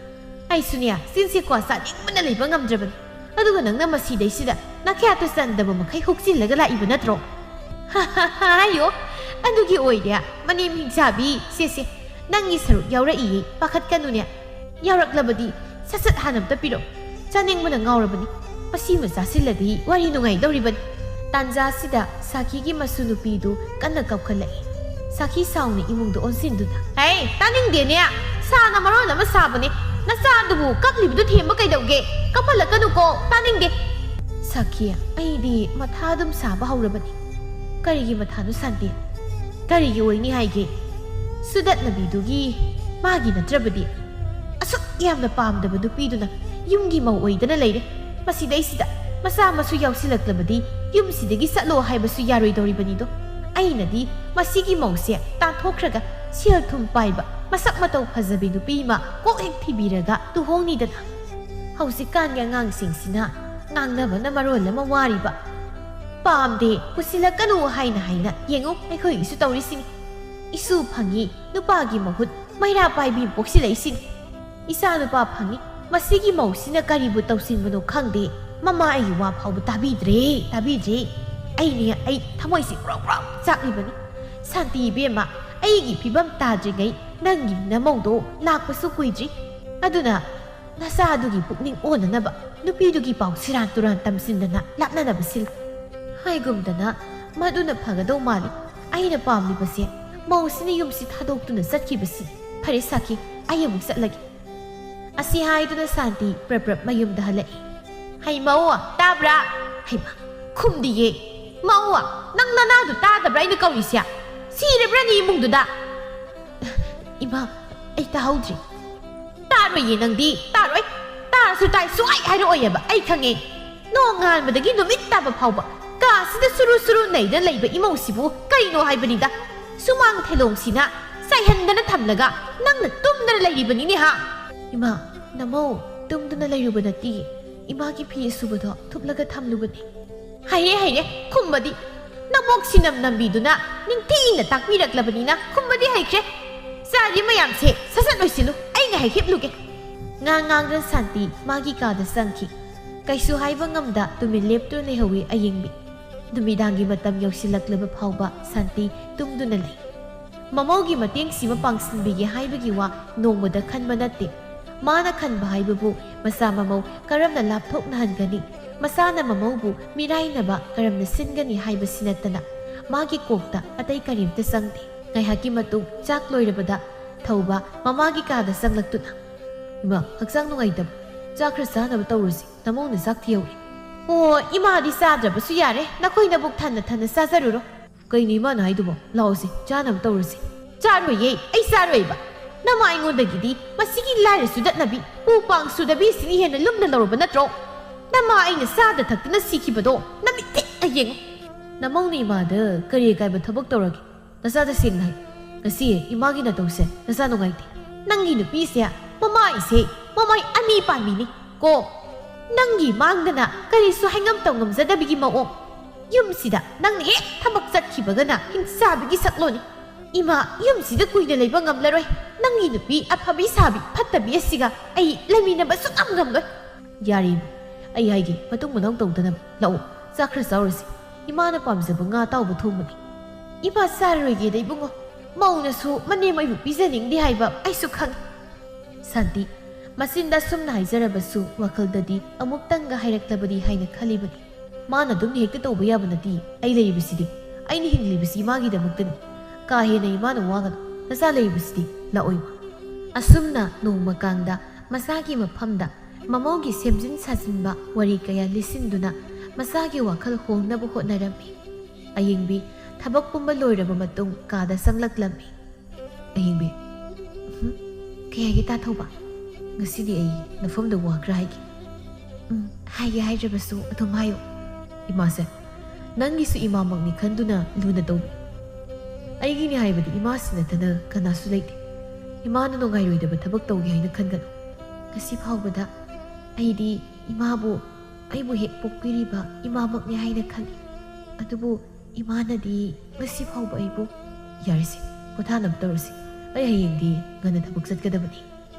ꯑꯩꯁꯨꯅꯦ, ꯆꯤꯟꯁꯦ ꯀ꯭ꯋꯥ ꯆꯥꯅꯤꯡꯕꯅ ꯂꯩꯕ ꯉꯝꯗ꯭ꯔꯕꯅꯤ꯫ ꯑꯗꯨꯒ ꯅꯪꯅ ꯃꯁꯤꯗꯩꯁꯤꯗ ꯅꯥꯈ꯭ꯌꯥꯠꯇ ꯆꯟꯗꯕ ꯃꯈꯩ ꯍꯨꯛꯆꯤꯜꯂꯒ ꯂꯥꯛꯏꯕ ꯅꯠꯇ꯭ꯔꯣ?" "ꯍꯥꯏꯌꯣ, ꯑꯗꯨꯒꯤ ꯑꯣꯏꯔꯦ, ꯃꯅꯦꯝ ꯍꯤꯡꯆꯥꯕꯤ꯫ ꯁꯦ, ꯁꯦ, ꯅꯪꯒꯤ ꯁꯔꯨꯛ ꯌꯥꯎꯔꯛꯏꯌꯦ, ꯄꯥꯈꯠꯀꯅꯨꯅꯦ꯫ ꯌꯥꯎꯔꯛꯂꯕꯗꯤ ꯁꯠ ꯁꯠ ꯍꯥꯟꯅ ꯑꯝꯇ ꯄꯤꯔꯛꯎ꯫ ꯆꯥꯅꯤꯡꯕꯅ ꯉꯥꯎꯔꯕꯅꯤ꯫ ꯃꯁꯤꯃ ꯆꯥꯁꯤꯜꯂꯗꯤ ꯋꯥꯔꯤ ꯅꯨꯡꯉꯥꯏꯗꯧꯔꯤꯕꯅꯤ꯫" ꯇꯥꯟꯖꯥꯁꯤꯗ ꯁꯥꯈꯤꯒꯤ ꯃꯁꯨ ꯅꯨꯄꯤꯗꯨ ꯀꯟꯅ ꯀꯞꯈꯠꯂꯛꯏ꯫ ꯁꯥꯈꯤ ꯁꯥꯎꯅ ꯏꯃꯨꯡꯗ ꯑꯣꯟꯁꯤꯟꯗꯨꯅ, "ꯍꯦ, ꯇꯥꯅꯤꯡꯗꯦꯅꯦ! ꯁꯥꯅ ꯃꯔꯣꯜ ꯑꯃ ꯁꯥꯕꯅꯦ꯫ ꯅꯆꯥꯗꯨꯕꯨ ꯀꯞꯂꯤꯕꯗꯨ ꯊꯦꯝꯕ ꯀꯩꯗꯧꯒꯦ? ꯀꯞꯍꯜꯂꯛꯀꯅꯨꯀꯣ, ꯇꯥꯅꯤꯡꯗꯦ!" "ꯁꯥꯈꯤ, ꯑꯩꯗꯤ ꯃꯊꯥ ꯑꯗꯨꯝ ꯁꯥꯕ ꯍꯧꯔꯕꯅꯤ꯫" "ꯀꯔꯤꯒꯤ ꯃꯊꯥꯅꯣ ꯁꯥꯟꯇꯤ? ꯀꯔꯤꯒꯤ ꯑꯣꯏꯅꯤ ꯍꯥꯏꯒꯦ? ꯁꯨꯗꯠꯅꯕꯤꯗꯨꯒꯤ, ꯃꯥꯒꯤ ꯅꯠꯇ꯭ꯔꯕꯗꯤ? ꯑꯁꯨꯛ ꯌꯥꯝꯅ ꯄꯥꯝꯗꯕ ꯅꯨꯄꯤꯗꯨꯅ ꯌꯨꯝꯒꯤ ꯃꯧ ꯑꯣꯏꯗꯅ ꯂꯩꯔꯦ꯫ ꯃꯁꯤꯗꯩꯁꯤꯗ ꯃꯆꯥ ꯃꯁꯨ ꯌꯥꯎꯁꯤꯜꯂꯛꯂꯕꯗꯤ ꯌꯨꯝꯁꯤꯗꯒꯤ ꯆꯠꯂꯣ ꯍꯥꯏꯕꯁꯨ ꯌꯥꯔꯣꯏꯗꯧꯔꯤꯕꯅꯤꯗꯣ꯫ ꯑꯩꯅꯗꯤ ꯃꯁꯤꯒꯤ ꯃꯧꯁꯦ ꯇꯥꯟꯊꯣꯛꯈ꯭ꯔꯒ ꯁꯦꯜ ꯊꯨꯝ ꯄꯥꯏꯕ, ꯃꯁꯛ ꯃꯇꯧ ꯐꯖꯕꯤ ꯅꯨꯄꯤ ꯑꯃ ꯀꯣꯛ ꯍꯦꯛ ꯊꯤꯕꯤꯔꯒ ꯂꯨꯍꯣꯡꯅꯤꯗꯅ꯫ ꯍꯧꯖꯤꯛꯀꯥꯟꯒꯤ ꯑꯉꯥꯡꯁꯤꯡꯁꯤꯅ ꯉꯥꯡꯅꯕꯅ ꯃꯔꯣꯜ ꯑꯃ ꯋꯥꯔꯤꯕ꯫ ꯄꯥꯝꯗꯦ, ꯄꯨꯁꯤꯜꯂꯛꯀꯅꯨ ꯍꯥꯏꯅ ꯍꯥꯏꯅ ꯌꯦꯡꯉꯨ, ꯑꯩꯈꯣꯏꯒꯤꯁꯨ ꯇꯧꯔꯤꯁꯤꯅꯤ꯫ ꯏꯁꯨ ꯐꯪꯉꯤ, ꯅꯨꯄꯥꯒꯤ ꯃꯍꯨꯠ ꯃꯩꯔꯥ ꯄꯥꯏꯕꯤ ꯄꯣꯛꯁꯤꯜꯂꯛꯏꯁꯤꯅꯤ꯫ ꯏꯆꯥ ꯅꯨꯄꯥ ꯐꯪꯉꯤ, ꯃꯁꯤꯒꯤ ꯃꯧꯁꯤꯅ ꯀꯔꯤꯕꯨ ꯇꯧꯁꯤꯟꯕꯅꯣ ꯈꯪꯗꯦ꯫ ꯃꯃꯥ ꯑꯩꯒꯤ ꯋꯥ ꯐꯥꯎꯕ ꯇꯥꯕꯤꯗ꯭ꯔꯦ, ꯇꯥꯕꯤꯗ꯭ꯔꯦ꯫ ꯑꯩꯅꯦ, ꯑꯩ ꯊꯃꯣꯏꯁꯤ ꯒ꯭ꯔꯣꯛ ꯒ꯭ꯔꯣꯛ ꯆꯥꯛꯂꯤꯕꯅꯤ꯫ ꯁꯥꯟꯇꯤ ꯏꯕꯦꯝꯃ, ꯑꯩꯒꯤ ꯐꯤꯕꯝ ꯇꯥꯗ꯭ꯔꯤꯉꯩ ꯅꯪꯒꯤ ꯅꯃꯧꯗꯣ ꯂꯥꯛꯄꯁꯨ ꯀꯨꯏꯗ꯭ꯔꯤ꯫ ꯑꯗꯨꯅ ꯅꯆꯥꯗꯨꯒꯤ ꯄꯨꯛꯅꯤꯡ ꯑꯣꯟꯅꯅꯕ ꯅꯨꯄꯤꯗꯨꯒꯤ ꯄꯥꯎ ꯁꯤꯔꯥꯟ ꯇꯨꯔꯥꯟ ꯇꯝꯁꯤꯟꯗꯅ ꯂꯥꯞꯅꯅꯕ ꯁꯤꯜꯂꯨ꯫ ꯍꯥꯏꯒꯨꯝꯗꯅ ꯃꯗꯨꯅ ꯐꯒꯗꯧ ꯃꯥꯜꯂꯤ꯫ ꯑꯩꯅ ꯄꯥꯝꯂꯤꯕꯁꯦ ꯃꯧꯁꯤꯅ ꯌꯨꯝꯁꯤ ꯊꯥꯗꯣꯛꯇꯨꯅ ꯆꯠꯈꯤꯕꯁꯤ꯫ ꯐꯔꯦ ꯁꯥꯈꯤ, ꯑꯩ ꯑꯃꯨꯛ ꯆꯠꯂꯒꯦ꯫ ꯑꯁꯤ ꯍꯥꯏꯗꯨꯅ ꯁꯥꯟꯇꯤ ꯄ꯭ꯔꯞ ꯄ꯭ꯔꯞ ꯃꯌꯨꯝꯗ ꯍꯜꯂꯛꯏ꯫ "ꯍꯩ ꯃꯧ, ꯇꯥꯕ꯭ꯔꯥ?" "ꯍꯩꯃꯥ, ꯈꯨꯝꯗꯤꯌꯦ꯫ ꯃꯧ, ꯅꯪ ꯅꯅꯥꯗꯨ ꯇꯥꯗꯕ꯭ꯔꯥ ꯑꯩꯅ ꯀꯧꯔꯤꯁꯦ? ꯁꯤꯔꯕ꯭ꯔꯥꯅꯦ ꯏꯃꯨꯡꯗꯨꯗ?" "ꯏꯃꯥ, ꯑꯩ ꯇꯥꯍꯧꯗ꯭ꯔꯦ꯫" "ꯇꯥꯔꯣꯏꯌꯦ ꯅꯪꯗꯤ, ꯇꯥꯔꯣꯏ꯫ ꯇꯥꯔꯁꯨ ꯇꯥꯏ ꯁꯨꯡꯍꯥꯏ ꯍꯥꯏꯔꯛꯑꯣꯏꯌꯦꯕ, ꯑꯩ ꯈꯪꯉꯦ꯫ ꯅꯣꯡꯉꯥꯟꯕꯗꯒꯤ ꯅꯨꯃꯤꯠ ꯇꯥꯕ ꯐꯥꯎꯕ ꯀꯥꯁꯤꯗ ꯁꯨꯔꯨ ꯁꯨꯔꯨ ꯅꯩꯗꯨꯅ ꯂꯩꯕ ꯏꯃꯧꯁꯤꯕꯨ ꯀꯩꯅꯣ ꯍꯥꯏꯕꯅꯤꯗ꯫ ꯁꯨꯃꯥꯡ ꯊꯦꯂꯣꯡꯁꯤꯅ ꯆꯥꯏꯍꯟꯗꯅ ꯊꯝꯂꯒ ꯅꯪꯅ ꯇꯨꯝꯗꯅ ꯂꯩꯔꯤꯕꯅꯤꯅꯦ ꯍꯥ? ꯏꯃꯥ, ꯅꯃꯧ ꯇꯨꯝꯗꯨꯅ ꯂꯩꯔꯨꯕ ꯅꯠꯇꯤꯌꯦ꯫ ꯏꯃꯥꯒꯤ ꯐꯤ ꯑꯁꯨꯕꯗꯣ ꯊꯨꯞꯂꯒ ꯊꯝꯂꯨꯕꯅꯤ꯫ ꯍꯩꯔꯦ, ꯍꯩꯔꯦ, ꯈꯨꯝꯕꯗꯤ꯫ ꯅꯕꯣꯛ ꯁꯤꯅꯝ ꯅꯝꯕꯤꯗꯨꯅ ꯅꯤꯡꯊꯤꯅ ꯇꯥꯛꯄꯤꯔꯛꯂꯕꯅꯤꯅ ꯈꯨꯝꯕꯗꯤ ꯍꯩꯈ꯭ꯔꯦ꯫ ꯆꯥꯔꯤ ꯃꯌꯥꯝꯁꯦ ꯁꯠ ꯁꯠ ꯂꯣꯏꯁꯤꯜꯂꯨ, ꯑꯩ ꯉꯥꯏꯍꯥꯛ ꯍꯤꯞꯂꯨꯒꯦ꯫ ꯉꯥꯡ ꯉꯥꯡꯗꯨꯅ ꯁꯥꯟꯇꯤ ꯃꯥꯒꯤ ꯀꯥꯗ ꯆꯪꯈꯤ꯫ ꯀꯩꯁꯨ ꯍꯥꯏꯕ ꯉꯝꯗ ꯇꯨꯃꯤꯟ ꯂꯦꯞꯇꯨꯅ ꯂꯩꯍꯧꯏ ꯑꯌꯦꯡꯕꯤ꯫ ꯅꯨꯃꯤꯗꯥꯡꯒꯤ ꯃꯇꯝ ꯌꯧꯁꯤꯜꯂꯛꯂꯕ ꯐꯥꯎꯕ ꯁꯥꯟꯇꯤ ꯇꯨꯝꯗꯨꯅ ꯂꯩ꯫ ꯃꯃꯧꯒꯤ ꯃꯇꯦꯡꯁꯤꯃ ꯄꯥꯡꯁꯤꯟꯕꯤꯒꯦ ꯍꯥꯏꯕꯒꯤ ꯋꯥ ꯅꯣꯡꯃꯗ ꯈꯟꯕ ꯅꯠꯇꯦ꯫ ꯃꯥꯅ ꯈꯟꯕ ꯍꯥꯏꯕꯕꯨ ꯃꯆꯥ ꯃꯃꯧ ꯀꯔꯝꯅ ꯂꯥꯞꯊꯣꯛꯅꯍꯟꯒꯅꯤ, ꯃꯆꯥꯅ ꯃꯃꯧꯕꯨ ꯃꯤꯔꯥꯏꯅꯕ ꯀꯔꯝꯅ ꯁꯤꯟꯒꯅꯤ ꯍꯥꯏꯕꯁꯤ ꯅꯠꯇꯅ ꯃꯥꯒꯤ ꯀꯣꯛꯇ ꯑꯇꯩ ꯀꯔꯤꯝꯇ ꯆꯪꯗꯦ꯫ ꯉꯥꯏꯍꯥꯛꯀꯤ ꯃꯇꯨꯡ ꯆꯥꯛ ꯂꯣꯏꯔꯕꯗ ꯊꯧꯕ ꯃꯃꯥꯒꯤ ꯀꯥꯗ ꯆꯪꯂꯛꯇꯨꯅ, "ꯏꯃꯥ, ꯍꯛꯆꯥꯡ ꯅꯨꯡꯉꯥꯏꯇꯕ, ꯆꯥꯛ ꯈꯔ ꯆꯥꯅꯕ ꯇꯧꯔꯁꯤ, ꯅꯃꯧꯅ ꯆꯥꯛ ꯊꯤꯍꯧꯔꯤ꯫" "ꯑꯣ, ꯏꯃꯥꯗꯤ ꯆꯥꯗ꯭ꯔꯕꯁꯨ ꯌꯥꯔꯦ, ꯅꯈꯣꯏ ꯅꯕꯨꯛ ꯊꯟꯅ ꯊꯟꯅ ꯆꯥꯖꯔꯨꯔꯣ꯫" "ꯀꯩꯅꯣ ꯏꯃꯥꯅ ꯍꯥꯏꯗꯨꯕꯣ? ꯂꯥꯛꯑꯣꯁꯦ, ꯆꯥꯅꯕ ꯇꯧꯔꯁꯦ꯫" "ꯆꯥꯔꯣꯏꯌꯦ, ꯑꯩ ꯆꯥꯔꯣꯏꯕ꯫ ꯅꯃꯥ ꯑꯩꯉꯣꯟꯗꯒꯤꯗꯤ ꯃꯁꯤꯒꯤ ꯂꯥꯏꯔ ꯆꯨꯗꯠꯅꯕꯤ, ꯎ ꯄꯥꯡ ꯁꯨꯗꯕꯤꯁꯤꯅ ꯍꯦꯟꯅ ꯂꯨꯝꯅ ꯂꯧꯔꯕ ꯅꯠꯇ꯭ꯔꯣ? ꯅꯃꯥ ꯑꯩꯅ ꯆꯥꯗ ꯊꯛꯇꯅ ꯁꯤꯈꯤꯕꯗꯣ ꯅꯃꯤꯠ ꯊꯦꯛꯅ ꯌꯦꯡꯉꯨ꯫" "ꯅꯃꯧꯅ ꯏꯃꯥꯗ ꯀꯔꯤ ꯑꯀꯥꯏꯕ ꯊꯕꯛ ꯇꯧꯔꯒꯦ? ꯅꯆꯥꯗ ꯁꯦꯡꯅ ꯍꯥꯏ꯫ ꯉꯁꯤ ꯏꯃꯥꯒꯤ ꯅꯇꯧꯁꯦ ꯅꯆꯥ ꯅꯨꯡꯉꯥꯏꯇꯦ꯫" "ꯅꯪꯒꯤ ꯅꯨꯄꯤꯁꯦ ꯃꯃꯥꯏꯁꯦ ꯃꯃꯥꯏ ꯑꯅꯤ ꯄꯥꯟꯕꯤꯅꯤ ꯀꯣ꯫ ꯅꯪꯒꯤ ꯃꯥꯡꯗꯅ ꯀꯔꯤꯁꯨ ꯍꯥꯏꯉꯝ ꯇꯧꯉꯝꯖꯗꯕꯤꯒꯤ ꯃꯑꯣꯡ꯫ ꯌꯨꯝꯁꯤꯗ ꯅꯪꯅ ꯍꯦꯛ ꯊꯕꯛ ꯆꯠꯈꯤꯕꯒꯅ ꯍꯤꯡꯆꯥꯕꯤꯒꯤ ꯁꯛꯂꯣꯟꯅꯤ꯫ ꯏꯃꯥ ꯌꯨꯝꯁꯤꯗ ꯀꯨꯏꯅ ꯂꯩꯕ ꯉꯝꯂꯔꯣꯏ꯫ ꯅꯪꯒꯤ ꯅꯨꯄꯤ ꯑꯐꯕꯤ ꯁꯥꯕꯤ ꯐꯠꯇꯕꯤ ꯑꯁꯤꯒ ꯑꯩ ꯂꯩꯃꯤꯟꯅꯕ ꯁꯨꯛꯉꯝ ꯉꯝꯂꯣꯏ꯫" "ꯌꯥꯔꯦ ꯏꯃꯥ, ꯑꯩ ꯍꯥꯏꯒꯦ, ꯃꯇꯨꯡ ꯃꯅꯥꯎ ꯇꯧꯗꯅꯕ꯫ ꯂꯥꯛꯑꯣ, ꯆꯥꯛ ꯈꯔ ꯆꯥꯎꯔꯁꯤ꯫ ꯏꯃꯥꯅ ꯄꯥꯝꯖꯕ ꯉꯥ ꯑꯇꯥꯎꯕ ꯊꯣꯡꯕꯅꯤ꯫" "ꯏꯃꯥ ꯆꯥꯔꯔꯣꯏꯒꯦꯗ ꯏꯕꯨꯡꯉꯣ꯫ ꯃꯧꯅꯁꯨ ꯃꯅꯦꯝ ꯑꯩꯕꯨ ꯄꯤꯖꯅꯤꯡꯗꯦ ꯍꯥꯏꯕ ꯑꯩꯁꯨ ꯈꯪꯉꯤ꯫" ꯁꯥꯟꯇꯤ ꯃꯆꯤꯟꯗ ꯑꯁꯨꯝꯅ ꯍꯥꯏꯖꯔꯕꯁꯨ ꯋꯥꯈꯜꯗꯗꯤ ꯑꯃꯨꯛꯇꯪꯒ ꯍꯥꯏꯔꯛꯂꯕꯗꯤ ꯍꯥꯏꯅ ꯈꯜꯂꯤꯕꯅꯤ꯫ "ꯃꯥꯅ ꯑꯗꯨꯝ ꯍꯦꯛꯇ ꯇꯧꯕ ꯌꯥꯕ ꯅꯠꯇꯦ꯫ ꯑꯩ ꯂꯩꯔꯤꯕꯁꯤꯗꯤ, ꯑꯩꯅ ꯍꯤꯡꯂꯤꯕꯁꯤ ꯏꯃꯥꯒꯤꯗꯃꯛꯇꯅꯤ꯫ ꯀꯥ ꯍꯦꯟꯅ ꯏꯃꯥꯅ ꯋꯥꯒꯅꯨ꯫ ꯅꯆꯥ ꯂꯩꯔꯤꯕꯁꯤꯗꯤ ꯂꯥꯛꯑꯣ ꯏꯃꯥ꯫" ꯑꯁꯨꯝꯅ ꯅꯣꯡꯃ ꯀꯥꯡꯗ ꯃꯆꯥꯒꯤ ꯃꯐꯝꯗ ꯃꯃꯧꯒꯤ ꯁꯦꯝꯖꯤꯟ ꯁꯥꯖꯤꯟꯕ ꯋꯥꯔꯤ ꯀꯌꯥ ꯂꯤꯁꯤꯟꯗꯨꯅ ꯃꯆꯥꯒꯤ ꯋꯥꯈꯜ ꯍꯣꯡꯅꯕ ꯍꯣꯠꯅꯔꯝꯃꯤ꯫ ꯑꯌꯦꯡꯕꯤ ꯊꯕꯛ ꯄꯨꯝꯕ ꯂꯣꯏꯔꯕ ꯃꯇꯨꯡ ꯀꯥꯗ ꯆꯪꯂꯛꯂꯝꯃꯤ꯫ "ꯑꯌꯦꯡꯕꯤ꯫" "ꯎꯝ? ꯀꯩ ꯍꯥꯏꯒꯦ ꯇꯥ ꯊꯧꯕ?" "ꯉꯁꯤꯗꯤ ꯑꯩ ꯅꯐꯝꯗ ꯋꯥ ꯈꯔ ꯍꯥꯏꯒꯦ꯫" ꯎꯝ, ꯍꯥꯏꯒꯦ ꯍꯥꯏꯗ꯭ꯔꯕꯁꯨ ꯑꯗꯨꯝ ꯍꯥꯏꯌꯨ꯫ ꯏꯃꯥꯁꯦ, ꯅꯪꯒꯤꯁꯨ ꯏꯃꯥꯃꯛꯅꯤ ꯈꯟꯗꯨꯅ ꯂꯨꯅ ꯇꯧꯕꯤ꯫ ꯑꯩꯒꯤꯅꯤ ꯍꯥꯏꯕꯗꯤ ꯏꯃꯥꯁꯤ ꯅꯠꯇꯅ ꯀꯅꯥꯁꯨ ꯂꯩꯇꯦ꯫ ꯏꯃꯥꯅ ꯅꯨꯡꯉꯥꯏꯔꯣꯏꯗꯕ ꯊꯕꯛ ꯇꯧꯒꯦ ꯍꯥꯏꯅ ꯈꯟꯒꯅꯨ꯫ ꯉꯁꯤ ꯐꯥꯎꯕꯗ ꯑꯩꯗꯤ ꯏꯃꯥꯕꯨ ꯑꯩꯕꯨ ꯍꯦꯛ ꯄꯣꯛꯄꯤꯔꯤꯕ ꯏꯃꯥꯃꯛꯅꯤ ꯍꯥꯏꯅ ꯈꯜꯂꯤ꯫ ꯑꯗꯨꯕꯨ ꯏꯃꯥꯅꯗꯤ ꯉꯁꯤ ꯐꯥꯎꯕ ꯑꯩꯕꯨ, "ꯌꯥꯔꯦꯁꯦ, ꯄꯣꯊꯥꯅꯕ ꯇꯧꯔꯁꯤ꯫ ꯑꯩ ꯍꯌꯦꯡꯗꯤ ꯉꯟꯅ ꯊꯕꯛ ꯆꯠꯀꯗꯕꯅꯤ꯫"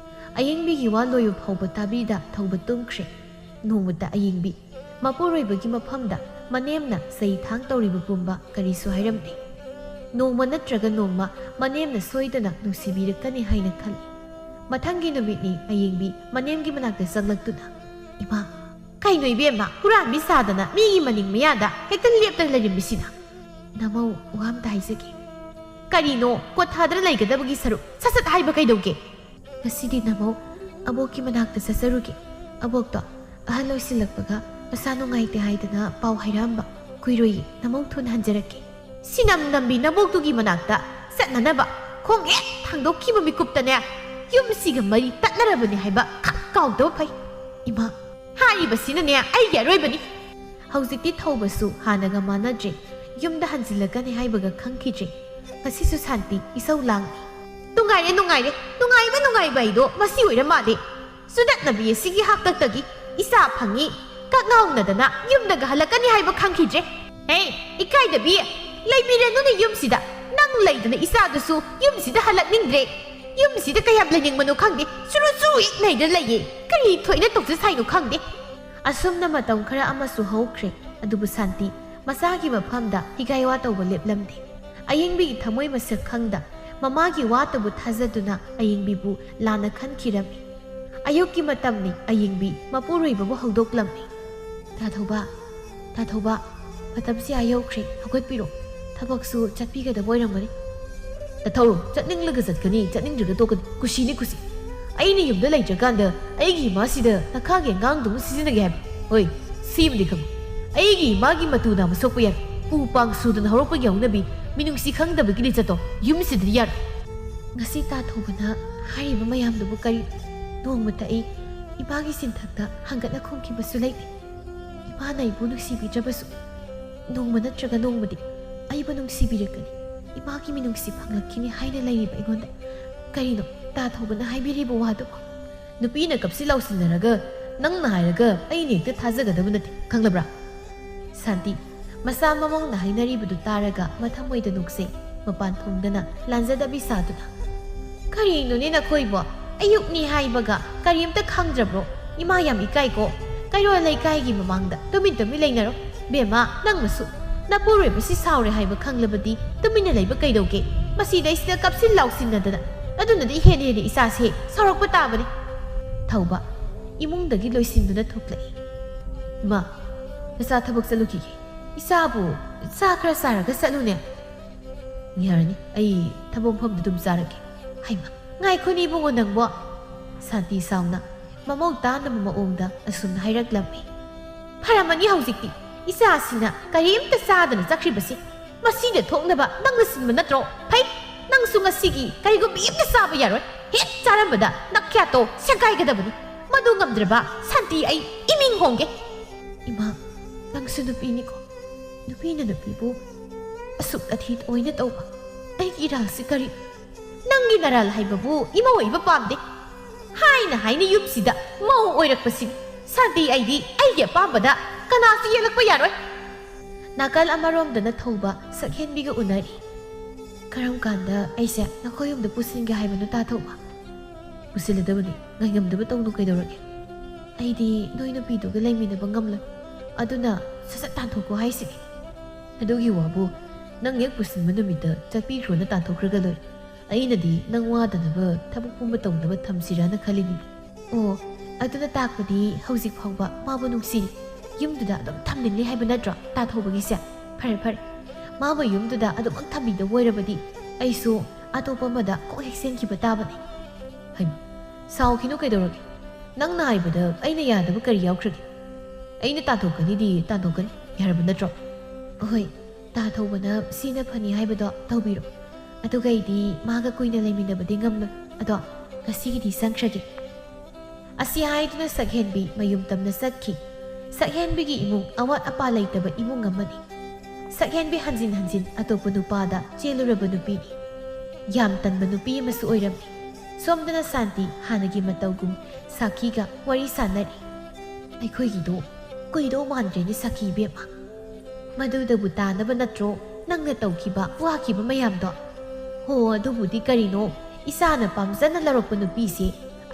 ꯑꯌꯦꯡꯕꯤꯒꯤ ꯋꯥ ꯂꯣꯏꯕ ꯐꯥꯎꯕ ꯇꯥꯕꯤꯗ ꯊꯧꯕ ꯇꯨꯝꯈ꯭ꯔꯦ꯫ ꯅꯣꯡꯃꯇ ꯑꯌꯦꯡꯕꯤ ꯃꯄꯨꯔꯣꯏꯕꯒꯤ ꯃꯐꯝꯗ ꯃꯅꯦꯝꯅ ꯆꯩ ꯊꯥꯡ ꯇꯧꯔꯤꯕ ꯄꯨꯝꯕ ꯀꯔꯤꯁꯨ ꯍꯥꯏꯔꯝꯗꯦ꯫ ꯅꯣꯡꯃ ꯅꯠꯇ꯭ꯔꯒ ꯅꯣꯡꯃ ꯃꯅꯦꯝꯅ ꯁꯣꯏꯗꯅ ꯅꯨꯡꯁꯤꯕꯤꯔꯛꯀꯅꯤ ꯍꯥꯏꯅ ꯈꯜꯂꯤ꯫ ꯃꯊꯪꯒꯤ ꯅꯨꯃꯤꯠꯅꯤ ꯑꯌꯦꯡꯕꯤ ꯃꯅꯦꯝꯒꯤ ꯃꯅꯥꯛꯇ ꯆꯪꯂꯛꯇꯨꯅ, "ꯏꯃꯥ, ꯀꯩꯅꯣ ꯏꯕꯦꯝꯃ, ꯍꯨꯔꯥꯟꯕꯤ ꯁꯥꯗꯅ ꯃꯤꯒꯤ ꯃꯅꯤꯡ ꯃꯌꯥꯗ ꯍꯦꯛꯇ ꯂꯦꯞꯇꯅ ꯂꯩꯔꯝꯃꯤꯁꯤꯅ?" "ꯅꯃꯧ, ꯋꯥ ꯑꯝꯇ ꯍꯥꯏꯖꯒꯦ꯫" "ꯀꯔꯤꯅꯣ? ꯀꯣꯠ ꯊꯥꯗꯅ ꯂꯩꯒꯗꯕꯒꯤ ꯁꯔꯨꯛ ꯁꯠ ꯁꯠ ꯍꯥꯏꯕ ꯀꯩꯗꯧꯒꯦ?" "ꯉꯁꯤꯗꯤ ꯅꯃꯧ ꯑꯕꯣꯛꯀꯤ ꯃꯅꯥꯛꯇ ꯆꯠꯆꯔꯨꯒꯦ꯫ ꯑꯕꯣꯛꯇꯣ ꯑꯍꯜ ꯑꯣꯏꯁꯤꯜꯂꯛꯄꯒ ꯃꯁꯥ ꯅꯨꯡꯉꯥꯏꯇꯦ ꯍꯥꯏꯗꯅ ꯄꯥꯎ ꯍꯥꯏꯔꯛꯑꯝꯕ꯫ ꯀꯨꯏꯔꯣꯏꯌꯦ, ꯅꯃꯧ ꯊꯨꯅ ꯍꯟꯖꯔꯛꯀꯦ꯫" ꯁꯤꯅꯝ ꯅꯝꯕꯤ ꯅꯕꯣꯛꯇꯨꯒꯤ ꯃꯅꯥꯛꯇ ꯆꯠꯅꯅꯕ ꯈꯣꯡ ꯍꯦꯛ ꯊꯥꯡꯗꯣꯛꯈꯤꯕ ꯃꯤꯀꯨꯞꯇꯅꯦ ꯌꯨꯝꯁꯤꯒ ꯃꯔꯤ ꯇꯠꯅꯔꯕꯅꯤ ꯍꯥꯏꯕ ꯈꯪ ꯀꯥꯎꯗꯕ ꯐꯩ꯫ ꯏꯃꯥ, ꯍꯥꯏꯔꯤꯕꯁꯤꯅꯅꯦ ꯑꯩꯒꯤ ꯑꯔꯣꯏꯕꯅꯤ꯫ ꯍꯧꯖꯤꯛꯇꯤ ꯊꯧꯕꯁꯨ ꯍꯥꯟꯅꯒ ꯃꯥꯟꯅꯗ꯭ꯔꯦ꯫ ꯌꯨꯝꯗ ꯍꯟꯖꯤꯜꯂꯛꯀꯅꯤ ꯍꯥꯏꯕꯒ ꯈꯪꯈꯤꯗ꯭ꯔꯦ꯫ ꯉꯁꯤꯁꯨ ꯁꯥꯟꯇꯤ ꯏꯁꯧ ꯂꯥꯡꯉꯤ꯫ "ꯅꯨꯡꯉꯥꯏꯔꯦ, ꯅꯨꯡꯉꯥꯏꯔꯦ, ꯅꯨꯡꯉꯥꯏꯕ, ꯅꯨꯡꯉꯥꯏꯕ ꯍꯥꯏꯗꯣ ꯃꯁꯤ ꯑꯣꯏꯔ ꯃꯥꯜꯂꯦ꯫ ꯆꯨꯗꯠꯅꯕꯤ ꯑꯁꯤꯒꯤ ꯍꯥꯛꯇꯛꯇꯒꯤ ꯏꯆꯥ ꯐꯪꯉꯤ ꯀꯛꯉꯥꯎꯅꯗꯅ ꯌꯨꯝꯗꯒ ꯍꯜꯂꯛꯀꯅꯤ ꯍꯥꯏꯕ ꯈꯪꯈꯤꯗ꯭ꯔꯦ꯫ ꯍꯦ, ꯏꯀꯥꯏꯗꯕꯤ, ꯂꯩꯕꯤꯔꯅꯨꯅꯦ ꯌꯨꯝꯁꯤꯗ꯫ ꯅꯪ ꯂꯩꯗꯅ ꯏꯆꯥꯗꯨꯁꯨ ꯌꯨꯝꯁꯤꯗ ꯍꯜꯂꯛꯅꯤꯡꯗ꯭ꯔꯦ꯫ ꯌꯨꯝꯁꯤꯗ ꯀꯌꯥꯝ ꯂꯩꯅꯤꯡꯕꯅꯣ ꯈꯪꯗꯦ꯫ ꯆꯨꯔꯨ ꯆꯨꯔꯨ ꯍꯦꯛ ꯅꯩꯗꯅ ꯂꯩꯌꯦ꯫ ꯀꯔꯤ ꯊꯣꯏꯅ ꯇꯧꯖ ꯁꯥꯏꯅꯣ ꯈꯪꯗꯦ꯫" ꯑꯁꯨꯝꯅ ꯃꯇꯝ ꯈꯔ ꯑꯃꯁꯨ ꯍꯧꯈ꯭ꯔꯦ꯫ ꯑꯗꯨꯕꯨ ꯁꯥꯟꯇꯤ ꯃꯆꯥꯒꯤ ꯃꯐꯝꯗ ꯍꯤꯒꯥꯏ ꯋꯥ ꯇꯧꯕ ꯂꯦꯞꯂꯝꯗꯦ꯫ ꯑꯌꯦꯡꯕꯤꯒꯤ ꯊꯃꯣꯏ ꯃꯁꯛ ꯈꯪꯗ ꯃꯃꯥꯒꯤ ꯋꯥꯇꯕꯨ ꯊꯥꯖꯗꯨꯅ ꯑꯌꯦꯡꯕꯤꯕꯨ ꯂꯥꯟꯅ ꯈꯟꯈꯤꯔꯝꯃꯤ꯫ ꯑꯌꯨꯛꯀꯤ ꯃꯇꯝꯅꯤ꯫ ꯑꯌꯦꯡꯕꯤ ꯃꯄꯨꯔꯣꯏꯕꯕꯨ ꯍꯧꯗꯣꯛꯂꯝꯃꯤ꯫ "ꯇꯥꯊꯧꯕ, ꯇꯥꯊꯧꯕ, ꯃꯇꯝꯁꯤ ꯑꯥ ꯌꯧꯈ꯭ꯔꯦ, ꯍꯧꯒꯠꯄꯤꯔꯣ꯫ ꯊꯕꯛꯁꯨ ꯆꯠꯄꯤꯒꯗꯕ ꯑꯣꯏꯔꯝꯒꯅꯤ꯫" "ꯇꯥꯊꯧꯔꯣ, ꯆꯠꯅꯤꯡꯂꯒ ꯆꯠꯀꯅꯤ, ꯆꯠꯅꯤꯡꯗ꯭ꯔꯒ ꯇꯣꯛꯀꯅꯤ, ꯀꯨꯁꯤꯅꯤ ꯀꯨꯁꯤ꯫ ꯑꯩꯅ ꯌꯨꯝꯗ ꯂꯩꯇ꯭ꯔꯀꯥꯟꯗ ꯑꯩꯒꯤ ꯏꯃꯥꯁꯤꯗ ꯅꯈꯥꯒꯤ ꯑꯉꯥꯡꯗꯧꯅ ꯁꯤꯖꯤꯟꯅꯒꯦ ꯍꯥꯏꯕ? ꯍꯣꯏ, ꯁꯤꯃꯗꯤ ꯈꯪꯉꯨ, ꯑꯩꯒꯤ ꯏꯃꯥꯒꯤ ꯃꯇꯨ ꯅꯥꯝꯃ ꯁꯣꯛꯄ ꯌꯥꯏ꯫ ꯎ ꯄꯥꯡ ꯁꯨꯗꯅ ꯍꯧꯔꯛꯄꯒꯤ ꯍꯧꯅꯕꯤ, ꯃꯤꯅꯨꯡꯁꯤ ꯈꯪꯗꯕꯒꯤ ꯂꯤꯆꯠꯇꯣ ꯌꯨꯝꯁꯤꯗꯗꯤ ꯌꯥꯔꯣꯏ꯫" ꯉꯁꯤ ꯇꯥꯊꯧꯕꯅ ꯍꯥꯏꯔꯤꯕ ꯃꯌꯥꯝꯗꯨꯕꯨ ꯀꯔꯤ? ꯅꯣꯡꯃꯇ ꯑꯩ ꯏꯃꯥꯒꯤ ꯆꯤꯟꯊꯛꯇ ꯍꯪꯒꯠꯅ ꯈꯨꯝꯈꯤꯕꯁꯨ ꯂꯩꯇꯦ꯫ ꯏꯃꯥꯅ ꯑꯩꯕꯨ ꯅꯨꯡꯁꯤꯕꯤꯗ꯭ꯔꯕꯁꯨ, ꯅꯣꯡꯃ ꯅꯠꯇ꯭ꯔꯒ ꯅꯣꯡꯃꯗꯤ ꯑꯩꯕꯨ ꯅꯨꯡꯁꯤꯕꯤꯔꯛꯀꯅꯤ, ꯏꯃꯥꯒꯤ ꯃꯤꯅꯨꯡꯁꯤ ꯐꯪꯂꯛꯈꯤꯅꯤ ꯍꯥꯏꯅ ꯂꯩꯔꯤꯕ ꯑꯩꯉꯣꯟꯗ ꯀꯔꯤꯅꯣ ꯇꯥ ꯊꯧꯕꯅ ꯍꯥꯏꯕꯤꯔꯤꯕ ꯋꯥꯗꯨꯕꯣ? ꯅꯨꯄꯤꯅ ꯀꯞꯁꯤ ꯂꯥꯎꯁꯤꯟꯅꯔꯒ ꯅꯪꯅ ꯍꯥꯏꯔꯒ ꯑꯩꯅ ꯍꯦꯛꯇ ꯊꯥꯖꯒꯗꯕ ꯅꯠꯇꯦ, ꯈꯪꯂꯕ꯭ꯔꯥ? ꯁꯥꯟꯇꯤ, ꯃꯆꯥ ꯃꯃꯧꯅ ꯍꯥꯏꯅꯔꯤꯕꯗꯨ ꯇꯥꯔꯒ ꯃꯊꯃꯣꯏꯗ ꯅꯣꯛꯆꯩ, ꯃꯄꯥꯟ ꯊꯣꯡꯗꯅ ꯂꯥꯟꯖꯗꯕꯤ ꯁꯥꯗꯨꯅ꯫ "ꯀꯔꯤꯅꯣꯅꯦ ꯅꯈꯣꯏꯕꯣ? ꯑꯌꯨꯛꯅꯤ ꯍꯥꯏꯕꯒ ꯀꯔꯤꯝꯇ ꯈꯪꯗ꯭ꯔꯕ꯭ꯔꯣ? ꯏꯃꯥ ꯌꯥꯝ ꯏꯀꯥꯏꯀꯣ꯫ ꯀꯩꯔꯣꯜ ꯂꯩꯀꯥꯏꯒꯤ ꯃꯃꯥꯡꯗ ꯇꯨꯃꯤꯟ ꯇꯨꯃꯤꯟ ꯂꯩꯅꯔꯣ꯫ ꯕꯦꯝꯃ, ꯅꯪꯅꯁꯨ ꯅꯄꯨꯔꯣꯏꯕꯁꯤ ꯁꯥꯎꯔꯦ ꯍꯥꯏꯕ ꯈꯪꯂꯕꯗꯤ ꯇꯨꯃꯤꯟꯅ ꯂꯩꯕ ꯀꯩꯗꯧꯒꯦ? ꯃꯁꯤꯗꯩꯁꯤꯗ ꯀꯞꯁꯤꯟ ꯂꯥꯎꯁꯤꯟꯅꯗꯅ꯫ ꯑꯗꯨꯅꯗꯤ ꯍꯦꯟꯅ ꯍꯦꯟꯅ ꯏꯆꯥꯁꯦ ꯁꯥꯎꯔꯛꯄ ꯇꯥꯕꯅꯤ꯫" ꯊꯧꯕ ꯏꯃꯨꯡꯗꯒꯤ ꯂꯣꯏꯁꯤꯟꯗꯨꯅ ꯊꯣꯛꯂꯛꯏ꯫ "ꯏꯃꯥ, ꯅꯆꯥ ꯊꯕꯛ ꯆꯠꯂꯨꯈꯤꯒꯦ꯫ ꯏꯆꯥꯕꯨ ꯆꯥ ꯈꯔ ꯆꯥꯔꯒ ꯆꯠꯂꯨꯅꯦ꯫" "ꯌꯥꯔꯅꯤ, ꯑꯩ ꯊꯕꯛ ꯃꯐꯝꯗ ꯑꯗꯨꯝ ꯆꯥꯔꯒꯦ꯫" "ꯍꯩꯃꯥ, ꯉꯥꯏꯈꯣꯅꯦ ꯏꯕꯨꯡꯉꯣ ꯅꯪꯕꯣ꯫" ꯁꯥꯟꯇꯤ ꯁꯥꯎꯅ ꯃꯃꯧ ꯇꯥꯅꯕ ꯃꯑꯣꯡꯗ ꯑꯁꯨꯝꯅ ꯍꯥꯏꯔꯛꯂꯝꯃꯤ꯫ "ꯐꯔꯝꯃꯅꯤ ꯍꯧꯖꯤꯛꯇꯤ, ꯏꯆꯥꯁꯤꯅ ꯀꯔꯤꯝꯇ ꯆꯥꯗꯅ ꯆꯠꯈ꯭ꯔꯤꯕꯁꯤ꯫ ꯃꯁꯤꯗ ꯊꯣꯛꯅꯕ ꯅꯪꯅ ꯁꯤꯟꯕ ꯅꯠꯇ꯭ꯔꯣ? ꯐꯩ, ꯅꯪꯁꯨ ꯉꯁꯤꯒꯤ ꯀꯔꯤꯒꯨꯝꯕ ꯑꯝꯇ ꯆꯥꯕ ꯌꯥꯔꯣꯏ꯫ ꯍꯦꯛ ꯆꯥꯔꯝꯕꯗ ꯅꯈ꯭ꯌꯥꯠꯇꯣ ꯁꯦꯒꯥꯏꯒꯗꯕꯅꯤ꯫ ꯃꯗꯨ ꯉꯝꯗ꯭ꯔꯕ ꯁꯥꯟꯇꯤ ꯑꯩ ꯏꯃꯤꯡ ꯍꯣꯡꯒꯦ꯫" "ꯏꯃꯥ, ꯅꯪꯁꯨ ꯅꯨꯄꯤꯅꯤꯀꯣ꯫ ꯅꯨꯄꯤꯅ ꯅꯨꯄꯤꯕꯨ ꯑꯁꯨꯛ ꯑꯊꯤ ꯑꯣꯏꯅ ꯇꯧꯕ꯫ ꯑꯩꯒꯤ ꯏꯔꯥꯜꯁꯤ ꯀꯔꯤ? ꯅꯪꯒꯤ ꯅꯔꯥꯜ ꯍꯥꯏꯕꯕꯨ ꯏꯃꯧ ꯑꯣꯏꯕ ꯄꯥꯝꯗꯦ꯫ ꯍꯥꯏꯅ ꯍꯥꯏꯅ ꯌꯨꯝꯁꯤꯗ ꯃꯧ ꯑꯣꯏꯔꯛꯄꯁꯤꯅꯤ꯫ ꯁꯥꯟꯇꯤ ꯑꯩꯗꯤ ꯑꯩꯒꯤ ꯑꯄꯥꯝꯕꯗ ꯀꯅꯥꯁꯨ ꯌꯦꯜꯂꯛꯄ ꯌꯥꯔꯣꯏ꯫" ꯅꯥꯀꯜ ꯑꯃꯔꯣꯝꯗꯅ ꯊꯧꯕ ꯁꯛꯍꯦꯟꯕꯤꯒ ꯎꯅꯔꯤ꯫ "ꯀꯔꯝ ꯀꯥꯟꯗ ꯑꯩꯁꯦ ꯅꯈꯣꯏ ꯌꯨꯝꯗ ꯄꯨꯁꯤꯟꯒꯦ ꯍꯥꯏꯕꯅꯣ ꯇꯥ ꯊꯧꯕ?" "ꯄꯨꯁꯤꯜꯂꯗꯕꯅꯤ, ꯉꯥꯏꯉꯝꯗꯕ ꯇꯧꯅꯨ ꯀꯩꯗꯧꯔꯒꯦ? ꯑꯩꯗꯤ ꯅꯣꯏ ꯅꯨꯄꯤꯗꯨꯒ ꯂꯩꯃꯤꯟꯅꯕ ꯉꯝꯂꯣꯏ꯫ ꯑꯗꯨꯅ ꯁꯠ ꯁꯠ ꯇꯥꯟꯊꯣꯛꯈꯣ ꯍꯥꯏꯁꯤꯅꯤ꯫" "ꯑꯗꯨꯒꯤ ꯋꯥꯕꯨ ꯅꯪ ꯍꯦꯛ ꯄꯨꯁꯤꯟꯕ ꯅꯨꯃꯤꯠꯇ ꯆꯠꯄꯤꯈ꯭ꯔꯣꯅ ꯇꯥꯟꯊꯣꯛꯈ꯭ꯔꯒ ꯂꯣꯏꯔꯦ꯫ ꯑꯩꯅꯗꯤ ꯅꯪ ꯋꯥꯗꯅꯕ ꯊꯕꯛ ꯄꯨꯝꯕ ꯇꯧꯅꯕ ꯊꯝꯁꯤꯔꯥꯅ ꯈꯜꯂꯤꯅꯤ꯫" "ꯑꯣ, ꯑꯗꯨꯅ ꯇꯥꯛꯄꯗꯤ ꯍꯧꯖꯤꯛ ꯐꯥꯎꯕ ꯃꯥꯕꯨ ꯅꯨꯡꯁꯤꯔꯤ, ꯌꯨꯝꯗꯨꯗ ꯑꯗꯨꯝ ꯊꯝꯅꯤꯡꯂꯤ ꯍꯥꯏꯕ ꯅꯠꯇ꯭ꯔꯣ ꯇꯥ ꯊꯧꯕꯒꯤꯁꯦ? ꯐꯔꯦ ꯐꯔꯦ, ꯃꯥꯕꯨ ꯌꯨꯝꯗꯨꯗ ꯑꯗꯨꯃꯛ ꯊꯝꯕꯤꯗꯕ ꯑꯣꯏꯔꯕꯗꯤ ꯑꯩꯁꯨ ꯑꯇꯣꯞꯄ ꯑꯃꯗ ꯀꯣꯛ ꯍꯦꯛ ꯆꯦꯟꯈꯤꯕ ꯇꯥꯕꯅꯤ꯫" "ꯍꯩꯃꯥ, ꯁꯥꯎꯈꯤꯅꯨ ꯀꯩꯗꯧꯔꯒꯦ? ꯅꯪꯅ ꯍꯥꯏꯕꯗ ꯑꯩꯅ ꯌꯥꯗꯕ ꯀꯔꯤ ꯌꯥꯎꯈ꯭ꯔꯒꯦ? ꯑꯩꯅ ꯇꯥꯟꯊꯣꯛꯀꯅꯤꯗꯤ ꯇꯥꯟꯊꯣꯛꯀꯅꯤ, ꯌꯥꯔꯕ ꯅꯠꯇ꯭ꯔꯣ?" "ꯍꯣꯏ, ꯇꯥ ꯊꯧꯕꯅ ꯁꯤꯅ ꯐꯅꯤ ꯍꯥꯏꯕꯗꯣ ꯇꯧꯕꯤꯔꯣ꯫ ꯑꯗꯨꯒ ꯑꯩꯗꯤ ꯃꯥꯒ ꯀꯨꯏꯅ ꯂꯩꯃꯤꯟꯅꯕꯗꯤ ꯉꯝꯂꯣꯏ꯫ ꯑꯗꯣ ꯉꯁꯤꯒꯤꯗꯤ ꯆꯪꯈ꯭ꯔꯒꯦ꯫" ꯑꯁꯤ ꯍꯥꯏꯗꯨꯅ ꯁꯛꯍꯦꯟꯕꯤ ꯃꯌꯨꯝ ꯇꯝꯅ ꯆꯠꯈꯤ꯫ ꯁꯛꯍꯦꯟꯕꯤꯒꯤ ꯏꯃꯨꯡ ꯑꯋꯥꯠ ꯑꯄꯥ ꯂꯩꯇꯕ ꯏꯃꯨꯡ ꯑꯃꯅꯤ꯫ ꯁꯛꯍꯦꯟꯕꯤ ꯍꯟꯖꯤꯟ ꯍꯟꯖꯤꯟ ꯑꯇꯣꯞꯄ ꯅꯨꯄꯥꯗ ꯆꯦꯜꯂꯨꯔꯕ ꯅꯨꯄꯤꯅꯤ꯫ ꯌꯥꯝ ꯇꯟꯕ ꯅꯨꯄꯤ ꯑꯃꯁꯨ ꯑꯣꯏꯔꯝꯃꯤ꯫ ꯁꯣꯝꯗꯅ ꯁꯥꯟꯇꯤ ꯍꯥꯟꯅꯒꯤ ꯃꯇꯧꯒꯨꯝ ꯁꯥꯈꯤꯒ ꯋꯥꯔꯤ ꯁꯥꯟꯅꯔꯤ꯫ "ꯑꯩꯈꯣꯏꯒꯤꯗꯣ ꯀꯨꯏꯗꯧ ꯃꯥꯟꯗ꯭ꯔꯦꯅꯦ ꯁꯥꯈꯤ ꯏꯕꯦꯝꯃ꯫ ꯃꯗꯨꯗꯕꯨ ꯇꯥꯅꯕ ꯅꯠꯇ꯭ꯔꯣ ꯅꯪꯅ ꯇꯧꯈꯤꯕ ꯋꯥꯈꯤꯕ ꯃꯌꯥꯝꯗꯣ?" "ꯍꯣ, ꯑꯗꯨꯕꯨꯗꯤ ꯀꯔꯤꯅꯣ, ꯏꯆꯥꯅ ꯄꯥꯝꯖꯅ ꯂꯧꯔꯛꯄ ꯅꯨꯄꯤꯁꯦ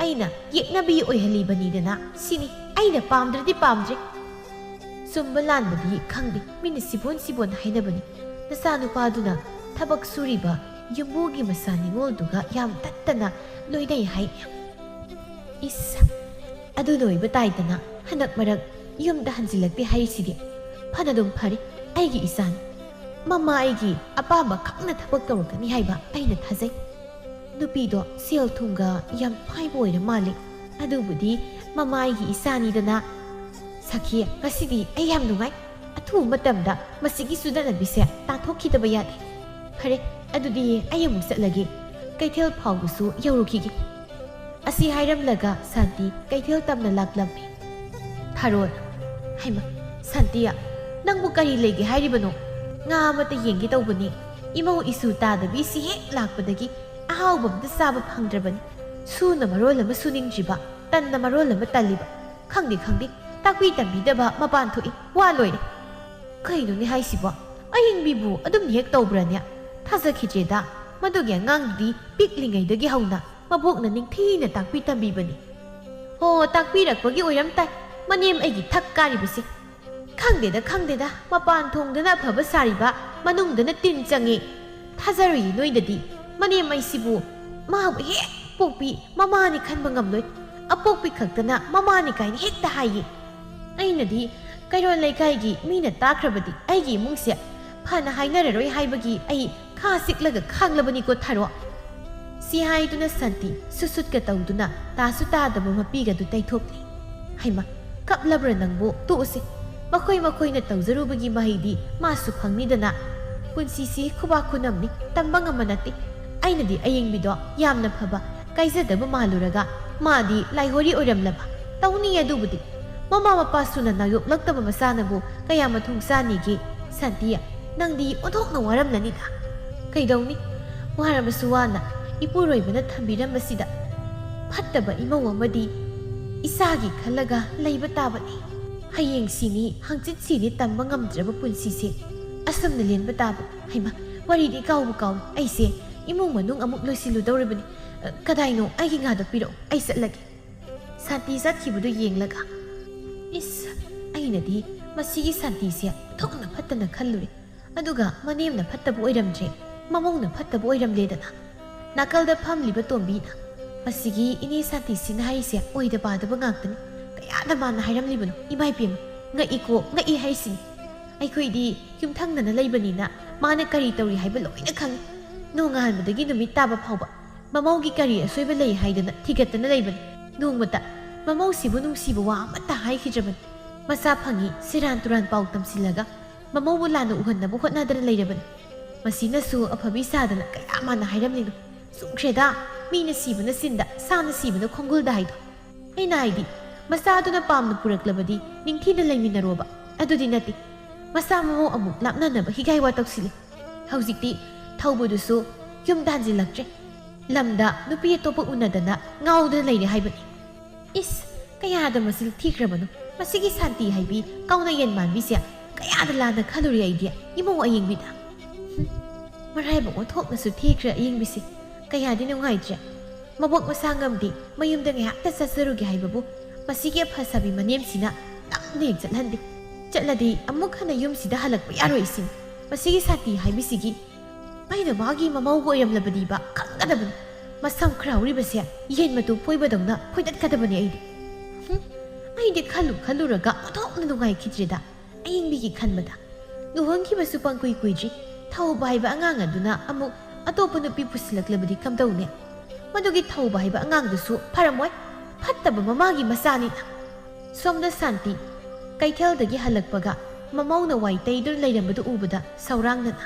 ꯑꯩꯅ ꯌꯦꯛꯅꯕꯤ ꯑꯣꯏꯍꯜꯂꯤꯕꯅꯤꯗꯅ, ꯁꯤꯅꯤ ꯑꯩꯅ ꯄꯥꯝꯗ꯭ꯔꯗꯤ ꯄꯥꯝꯗ꯭ꯔꯦ꯫" ꯆꯨꯝꯕ ꯂꯥꯟꯕꯗꯤ ꯈꯪꯗꯦ, ꯃꯤꯅ ꯁꯤꯕꯣꯟ ꯁꯤꯕꯣꯟ ꯍꯥꯏꯅꯕꯅꯤ꯫ ꯅꯆꯥꯅꯨꯄꯥꯗꯨꯅ ꯊꯕꯛ ꯁꯨꯔꯤꯕ ꯌꯨꯝꯕꯨꯒꯤ ꯃꯆꯥ ꯅꯤꯉꯣꯜꯗꯨꯒ ꯌꯥꯝ ꯇꯠꯇꯅ ꯂꯣꯏꯅꯩ ꯍꯥꯏ꯫ ꯏꯁ, ꯑꯗꯨ ꯂꯣꯏꯕ ꯇꯥꯏꯗꯅ ꯍꯟꯗꯛ ꯃꯔꯛ ꯌꯨꯝꯗ ꯍꯟꯖꯤꯜꯂꯛꯇꯦ ꯍꯥꯏꯔꯤꯁꯤꯗꯤ꯫ ꯐꯅꯗꯨꯝ ꯐꯔꯦ, ꯑꯩꯒꯤ ꯏꯆꯥꯅꯤ꯫ ꯃꯃꯥ ꯑꯩꯒꯤ ꯑꯄꯥꯝꯕ ꯈꯪꯅ ꯊꯕꯛ ꯇꯧꯔꯛꯀꯅꯤ ꯍꯥꯏꯕ ꯑꯩꯅ ꯊꯥꯖꯩ꯫ ꯅꯨꯄꯤꯗꯣ ꯁꯦꯜ ꯊꯨꯝꯒ ꯌꯥꯝ ꯄꯥꯏꯕ ꯑꯣꯏꯔ ꯃꯥꯜꯂꯦ꯫ ꯑꯗꯨꯕꯨꯗꯤ ꯃꯃꯥ ꯑꯩꯒꯤ ꯏꯆꯥꯅꯤꯗꯅ꯫ ꯁꯈꯤ, ꯉꯁꯤꯗꯤ ꯑꯩ ꯌꯥꯝ ꯅꯨꯡꯉꯥꯏ꯫ ꯑꯊꯨꯕ ꯃꯇꯝꯗ ꯃꯁꯤꯒꯤ ꯆꯨꯗꯅꯕꯤꯁꯦ ꯇꯥꯟꯊꯣꯛꯈꯤꯗꯕ ꯌꯥꯗꯦ꯫ ꯐꯔꯦ, ꯑꯗꯨꯗꯤ ꯑꯩ ꯑꯃꯨꯛ ꯆꯠꯂꯒꯦ꯫ ꯀꯩꯊꯦꯜ ꯐꯥꯎꯕꯁꯨ ꯌꯧꯔꯨꯈꯤꯒꯦ꯫ ꯑꯁꯤ ꯍꯥꯏꯔꯝꯂꯒ ꯁꯥꯟꯇꯤ ꯀꯩꯊꯦꯜ ꯇꯝꯅ ꯂꯥꯛꯂꯝꯃꯤ꯫ ꯊꯔꯣ, ꯍꯩꯃ, ꯁꯥꯟꯇꯤꯌꯥ, ꯅꯪꯕꯨ ꯀꯔꯤ ꯂꯩꯒꯦ ꯍꯥꯏꯔꯤꯕꯅꯣ? ꯉꯥ ꯑꯃꯠꯇ ꯌꯦꯡꯒꯦ ꯇꯧꯕꯅꯤ꯫ ꯏꯃꯧ ꯏꯁꯨ ꯇꯥꯗꯕꯤ ꯁꯤ ꯍꯦꯛ ꯂꯥꯛꯄꯗꯒꯤ ꯑꯍꯥꯎꯕ ꯑꯝꯇ ꯆꯥꯕ ꯐꯪꯗ꯭ꯔꯕꯅꯤ꯫ ꯁꯨꯅ ꯃꯔꯣꯜ ꯑꯃ ꯁꯨꯅꯤꯡꯗ꯭ꯔꯤꯕ, ꯇꯟꯅ ꯃꯔꯣꯜ ꯑꯃ ꯇꯜꯂꯤꯕ꯫ ꯈꯪꯗꯦ, ꯈꯪꯗꯦ, ꯇꯥꯛꯄꯤ ꯇꯝꯕꯤꯗꯕ ꯃꯄꯥꯟ ꯊꯣꯛꯏ, ꯋꯥ ꯂꯣꯏꯔꯦ꯫ ꯀꯩꯅꯣꯅꯦ ꯍꯥꯏꯁꯤꯕꯣ? ꯑꯌꯤꯡꯕꯤꯕꯨ ꯑꯗꯨꯝ ꯍꯦꯛ ꯇꯧꯕ꯭ꯔꯅꯦ? ꯊꯥꯖꯈꯤꯗ꯭ꯔꯦꯗ꯫ ꯃꯗꯨꯒꯤ ꯑꯉꯥꯡꯗꯨꯗꯤ ꯄꯤꯛꯂꯤꯉꯩꯗꯒꯤ ꯍꯧꯅ ꯃꯕꯣꯛꯅ ꯅꯤꯡꯊꯤꯅ ꯇꯥꯛꯄꯤ ꯇꯝꯕꯤꯕꯅꯤ꯫ ꯍꯣ, ꯇꯥꯛꯄꯤꯔꯛꯄꯒꯤ ꯑꯣꯏꯔꯝ ꯇꯥꯏ, ꯃꯅꯦꯝ ꯑꯩꯒꯤ ꯊꯛ ꯀꯥꯔꯤꯕꯁꯦ꯫ ꯈꯪꯗꯦꯗ, ꯈꯪꯗꯦꯗ, ꯃꯄꯥꯟ ꯊꯣꯡꯗꯅ ꯑꯐꯕ ꯁꯥꯔꯤꯕ, ꯃꯅꯨꯡꯗꯅ ꯇꯤꯟ ꯆꯪꯉꯤ꯫ ꯊꯥꯖꯔꯨꯏ ꯅꯣꯏꯗꯗꯤ꯫ ꯃꯅꯦꯝ ꯑꯩꯁꯤꯕꯨ ꯃꯥꯕꯨ ꯍꯦꯛ ꯄꯣꯛꯄꯤ ꯃꯃꯥꯅꯤ ꯈꯟꯕ ꯉꯝꯂꯣꯏ꯫ ꯑꯄꯣꯛꯄꯤ ꯈꯛꯇꯅ ꯃꯃꯥꯅꯤ ꯀꯥꯏꯅ ꯍꯦꯛꯇ ꯍꯥꯏꯌꯦ꯫ ꯑꯩꯅꯗꯤ ꯀꯩꯔꯣꯜ ꯂꯩꯀꯥꯏꯒꯤ ꯃꯤꯅ ꯇꯥꯈ꯭ꯔꯕꯗꯤ ꯑꯩꯒꯤ ꯏꯃꯨꯡꯁꯦ ꯐꯅ ꯍꯥꯏꯅꯔꯔꯣꯏ ꯍꯥꯏꯕꯒꯤ ꯑꯩ ꯈꯥ ꯆꯤꯛꯂꯒ ꯈꯥꯡꯂꯕꯅꯤꯀꯣ ꯊꯔꯣ꯫ ꯁꯤ ꯍꯥꯏꯗꯨꯅ ꯁꯟꯇꯤ ꯁꯨꯠ ꯁꯨꯠꯀ ꯇꯧꯗꯨꯅ ꯇꯥꯁꯨ ꯇꯥꯗꯕ ꯃꯄꯤꯒꯗꯨ ꯇꯩꯊꯣꯛꯂꯤ꯫ ꯍꯩꯃ, ꯀꯞꯂꯕ꯭ꯔꯥ ꯅꯪꯕꯨ? ꯇꯣꯛꯎꯁꯦ꯫ ꯃꯈꯣꯏ ꯃꯈꯣꯏꯅ ꯇꯧꯖꯔꯨꯕꯒꯤ ꯃꯍꯩꯗꯤ ꯃꯥꯁꯨ ꯐꯪꯅꯤꯗꯅ꯫ ꯄꯨꯟꯁꯤꯁꯤ ꯈꯨꯕꯥꯛ ꯈꯨꯅꯝꯅꯤ, ꯇꯝꯕ ꯉꯝꯕ ꯅꯠꯇꯦ꯫ ꯑꯩꯅꯗꯤ ꯑꯌꯤꯡꯕꯤꯗꯣ ꯌꯥꯝꯅ ꯐꯕ, ꯀꯥꯏꯖꯗꯕ ꯃꯥꯜꯂꯨꯔꯒ ꯃꯥꯗꯤ ꯂꯥꯏꯍꯣꯔꯤ ꯑꯣꯏꯔꯝꯂꯕ? ꯇꯧꯅꯤ ꯑꯗꯨꯕꯨꯗꯤ꯫ ꯃꯃꯥ ꯃꯄꯥ ꯁꯨꯅ ꯅꯥꯌꯣꯛꯂꯛꯇꯕ ꯃꯆꯥꯅꯕꯨ ꯀꯌꯥ ꯃꯊꯣꯡ ꯆꯥꯅꯤꯒꯦ? ꯁꯥꯟꯇꯤ, ꯅꯪꯗꯤ ꯑꯣꯟꯊꯣꯛꯅ ꯋꯥꯔꯝꯂꯅꯤꯗ꯫ ꯀꯩꯗꯧꯅꯤ? ꯋꯥꯔꯕꯁꯨ ꯋꯥꯅ ꯏꯄꯨꯔꯣꯏꯕꯅ ꯊꯝꯕꯤꯔꯝꯕꯁꯤꯗ ꯐꯠꯇꯕ ꯏꯃꯧ ꯑꯃꯗꯤ ꯏꯆꯥꯒꯤ ꯈꯜꯂꯒ ꯂꯩꯕ ꯇꯥꯕꯅꯤ꯫ ꯍꯌꯦꯡ ꯁꯤꯅꯤ, ꯍꯪꯆꯤꯠ ꯁꯤꯅꯤ ꯇꯝꯕ ꯉꯝꯗ꯭ꯔꯕ ꯄꯨꯟꯁꯤꯁꯦ ꯑꯁꯨꯝꯅ ꯂꯦꯟꯕ ꯇꯥꯕ꯫ ꯍꯩꯃ, ꯋꯥꯔꯤꯗꯤ ꯀꯥꯎꯕ ꯀꯥꯎꯏ꯫ ꯑꯩꯁꯦ ꯏꯃꯨꯡ ꯃꯅꯨꯡ ꯑꯃꯨꯛ ꯂꯣꯏꯁꯤꯜꯂꯨꯗꯧꯔꯤꯕꯅꯤ꯫ ꯑ, ꯀꯗꯥꯏꯅꯣ? ꯑꯩꯒꯤ ꯉꯥꯗꯣ ꯄꯤꯔꯛꯑꯣ, ꯑꯩ ꯆꯠꯂꯒꯦ꯫ ꯁꯥꯟꯇꯤ ꯆꯠꯈꯤꯕꯗꯨ ꯌꯦꯡꯂꯒ, ꯏꯁ, ꯑꯩꯅꯗꯤ ꯃꯁꯤꯒꯤ ꯁꯥꯟꯇꯤꯁꯦ ꯑꯣꯟꯊꯣꯛꯅ ꯐꯠꯇꯅ ꯈꯜꯂꯨꯔꯦ꯫ ꯑꯗꯨꯒ ꯃꯅꯦꯝꯅ ꯐꯠꯇꯕ ꯑꯣꯏꯔꯝꯗ꯭ꯔꯦ, ꯃꯃꯧꯅ ꯐꯠꯇꯕ ꯑꯣꯏꯔꯝꯂꯦꯗꯅ꯫ ꯅꯥꯀꯜꯗ ꯐꯝꯂꯤꯕ ꯇꯣꯝꯕꯤꯅ, "ꯃꯁꯤꯒꯤ ꯏꯅꯦ ꯁꯥꯟꯇꯤꯁꯤꯅ ꯍꯥꯏꯔꯤꯁꯦ ꯑꯣꯏꯗ ꯄꯥꯗꯕ ꯉꯥꯛꯇꯅꯤ꯫ ꯀꯌꯥꯗ ꯃꯥꯅ ꯍꯥꯏꯔꯝꯂꯤꯕꯅꯣ? ꯏꯃꯥ ꯏꯕꯦꯝꯃ, ꯉꯛꯏꯀꯣ, ꯉꯛꯏ ꯍꯥꯏꯁꯤꯅꯤ꯫ ꯑꯩꯈꯣꯏꯗꯤ ꯌꯨꯝꯊꯪꯅꯅ ꯂꯩꯕꯅꯤꯅ ꯃꯥꯅ ꯀꯔꯤ ꯇꯧꯔꯤ ꯍꯥꯏꯕ ꯂꯣꯏꯅ ꯈꯪꯏ꯫ ꯅꯣꯡꯉꯥꯟꯕꯗꯒꯤ ꯅꯨꯃꯤꯠ ꯇꯥꯕ ꯐꯥꯎꯕ ꯃꯃꯧꯒꯤ ꯀꯔꯤ ꯑꯁꯣꯏꯕ ꯂꯩ ꯍꯥꯏꯗꯅ ꯊꯤꯒꯠꯇꯅ ꯂꯩꯕꯅꯤ꯫ ꯅꯣꯡꯃꯇ ꯃꯃꯧꯁꯤꯕꯨ ꯅꯨꯡꯁꯤꯕ ꯋꯥ ꯑꯃꯠꯇ ꯍꯥꯏꯈꯤꯗ꯭ꯔꯕꯅꯤ꯫ ꯃꯆꯥ ꯐꯪꯏ, ꯁꯦꯔꯥꯟ ꯇꯨꯔꯥꯟ ꯄꯥꯎ ꯇꯝꯁꯤꯜꯂꯒ ꯃꯃꯧꯕꯨ ꯂꯥꯟꯅ ꯎꯍꯟꯅꯕ ꯍꯣꯠꯅꯗꯅ ꯂꯩꯔꯕꯅꯤ꯫ ꯃꯁꯤꯅꯁꯨ ꯑꯐꯕꯤ ꯁꯥꯗꯅ ꯀꯌꯥ ꯃꯥꯅ ꯍꯥꯏꯔꯝꯂꯤꯅꯣ꯫ ꯆꯨꯝꯈ꯭ꯔꯦꯗ, ꯃꯤꯅ ꯁꯤꯕꯅ ꯆꯤꯟꯗ, ꯁꯥꯅ ꯁꯤꯕꯅ ꯈꯣꯡꯒꯨꯜꯗ ꯍꯥꯏꯗꯣ꯫ ꯑꯩꯅ ꯍꯥꯏꯗꯤ, ꯃꯆꯥꯗꯨꯅ ꯄꯥꯝꯅ ꯄꯨꯔꯛꯂꯕꯗꯤ ꯅꯤꯡꯊꯤꯅ ꯂꯩꯃꯤꯟꯅꯔꯣꯕ꯫ ꯑꯗꯨꯗꯤ ꯅꯠꯇꯦ, ꯃꯆꯥ ꯃꯃꯧ ꯑꯃꯨꯛ ꯂꯥꯞꯅꯅꯕ ꯍꯤꯒꯥꯏ ꯋꯥ ꯇꯧꯁꯤꯜꯂꯤ꯫ ꯍꯧꯖꯤꯛꯇꯤ ꯊꯧꯕꯗꯨꯁꯨ ꯌꯨꯝꯗ ꯍꯟꯖꯤꯜꯂꯛꯇ꯭ꯔꯦ꯫ ꯂꯝꯗ ꯅꯨꯄꯤ ꯑꯇꯣꯞꯄ ꯎꯅꯗꯅ ꯉꯥꯎꯗꯅ ꯂꯩꯔꯦ ꯍꯥꯏꯕꯅꯤ꯫ ꯏꯁ, ꯀꯌꯥꯗ ꯃꯆꯤꯜ ꯊꯤꯈ꯭ꯔꯕꯅꯣ ꯃꯁꯤꯒꯤ ꯁꯥꯟꯇꯤ ꯍꯥꯏꯕꯤ ꯀꯥꯎꯅ ꯌꯦꯟ ꯃꯥꯟꯕꯤꯁꯦ꯫ ꯀꯌꯥꯗ ꯂꯥꯟꯅ ꯈꯜꯂꯨꯔꯦ ꯑꯩꯗꯤ, ꯏꯃꯧ ꯑꯌꯤꯡꯕꯤꯗ꯫ ꯍꯨꯝ, ꯃꯔꯥꯏꯕꯛ ꯑꯣꯟꯊꯣꯛꯅꯁꯨ ꯊꯤꯈ꯭ꯔꯦ ꯑꯌꯤꯡꯕꯤꯁꯦ꯫ ꯀꯌꯥꯗꯤ ꯅꯨꯡꯉꯥꯏꯇ꯭ꯔꯦ꯫ ꯃꯕꯣꯛ ꯃꯁꯥ ꯉꯝꯗꯦ, ꯃꯌꯨꯝꯗ ꯉꯥꯏꯍꯥꯛꯇ ꯆꯠꯆꯔꯨꯒꯦ ꯍꯥꯏꯕꯕꯨ ꯃꯁꯤꯒꯤ ꯑꯐ ꯁꯥꯕꯤ ꯃꯅꯦꯝꯁꯤꯅ ꯅꯝꯅ ꯍꯦꯛ ꯆꯠꯍꯟꯗꯦ꯫ ꯆꯠꯂꯗꯤ ꯑꯃꯨꯛ ꯍꯟꯅ ꯌꯨꯝꯁꯤꯗ ꯍꯜꯂꯛꯄ ꯌꯥꯔꯣꯏ ꯁꯤꯅꯤ꯫ ꯃꯁꯤꯒꯤ ꯁꯥꯟꯇꯤ ꯍꯥꯏꯕꯤꯁꯤꯒꯤ꯫ ꯑꯩꯅ ꯃꯥꯒꯤ ꯃꯃꯧꯒ ꯑꯣꯏꯔꯝꯂꯕꯗꯤꯕ ꯈꯪꯒꯗꯕꯅꯤ꯫ ꯃꯁꯝ ꯈꯔ ꯍꯧꯔꯤꯕꯁꯦ ꯌꯦꯟ ꯃꯇꯨ ꯐꯣꯏꯕꯗꯧꯅ ꯐꯣꯏꯗꯠꯀꯗꯕꯅꯤ ꯑꯩꯗꯤ꯫ ꯍꯨꯝ, ꯑꯩꯗꯤ ꯈꯜꯂꯨ ꯈꯜꯂꯨꯔꯒ ꯑꯣꯟꯊꯣꯛꯅ ꯅꯨꯡꯉꯥꯏꯈꯤꯗ꯭ꯔꯦꯗ꯫ ꯑꯌꯤꯡꯕꯤꯒꯤ ꯈꯟꯕꯗ꯫ ꯂꯨꯍꯣꯡꯈꯤꯕꯁꯨ ꯄꯪꯀꯨꯏ ꯀꯨꯏꯗ꯭ꯔꯤ, ꯊꯧꯕ ꯍꯥꯏꯕ ꯑꯉꯥꯡ ꯑꯗꯨꯅ ꯑꯃꯨꯛ ꯑꯇꯣꯞꯄ ꯅꯨꯄꯤ ꯄꯨꯁꯤꯜꯂꯛꯂꯕꯗꯤ ꯀꯝꯗꯧꯅꯤ? ꯃꯗꯨꯒꯤ ꯊꯧꯕ ꯍꯥꯏꯕ ꯑꯉꯥꯡꯗꯨꯁꯨ ꯐꯔꯝꯃꯣꯏ, ꯐꯠꯇꯕ ꯃꯃꯥꯒꯤ ꯃꯆꯥꯅꯤꯅ꯫ ꯁꯣꯝꯗ ꯁꯥꯟꯇꯤ ꯀꯩꯊꯦꯜꯗꯒꯤ ꯍꯜꯂꯛꯄꯒ ꯃꯃꯧꯅ ꯋꯥꯏ ꯇꯩꯗꯨꯅ ꯂꯩꯔꯝꯕꯗꯨ ꯎꯕꯗ ꯁꯧꯔꯥꯡꯅꯅ,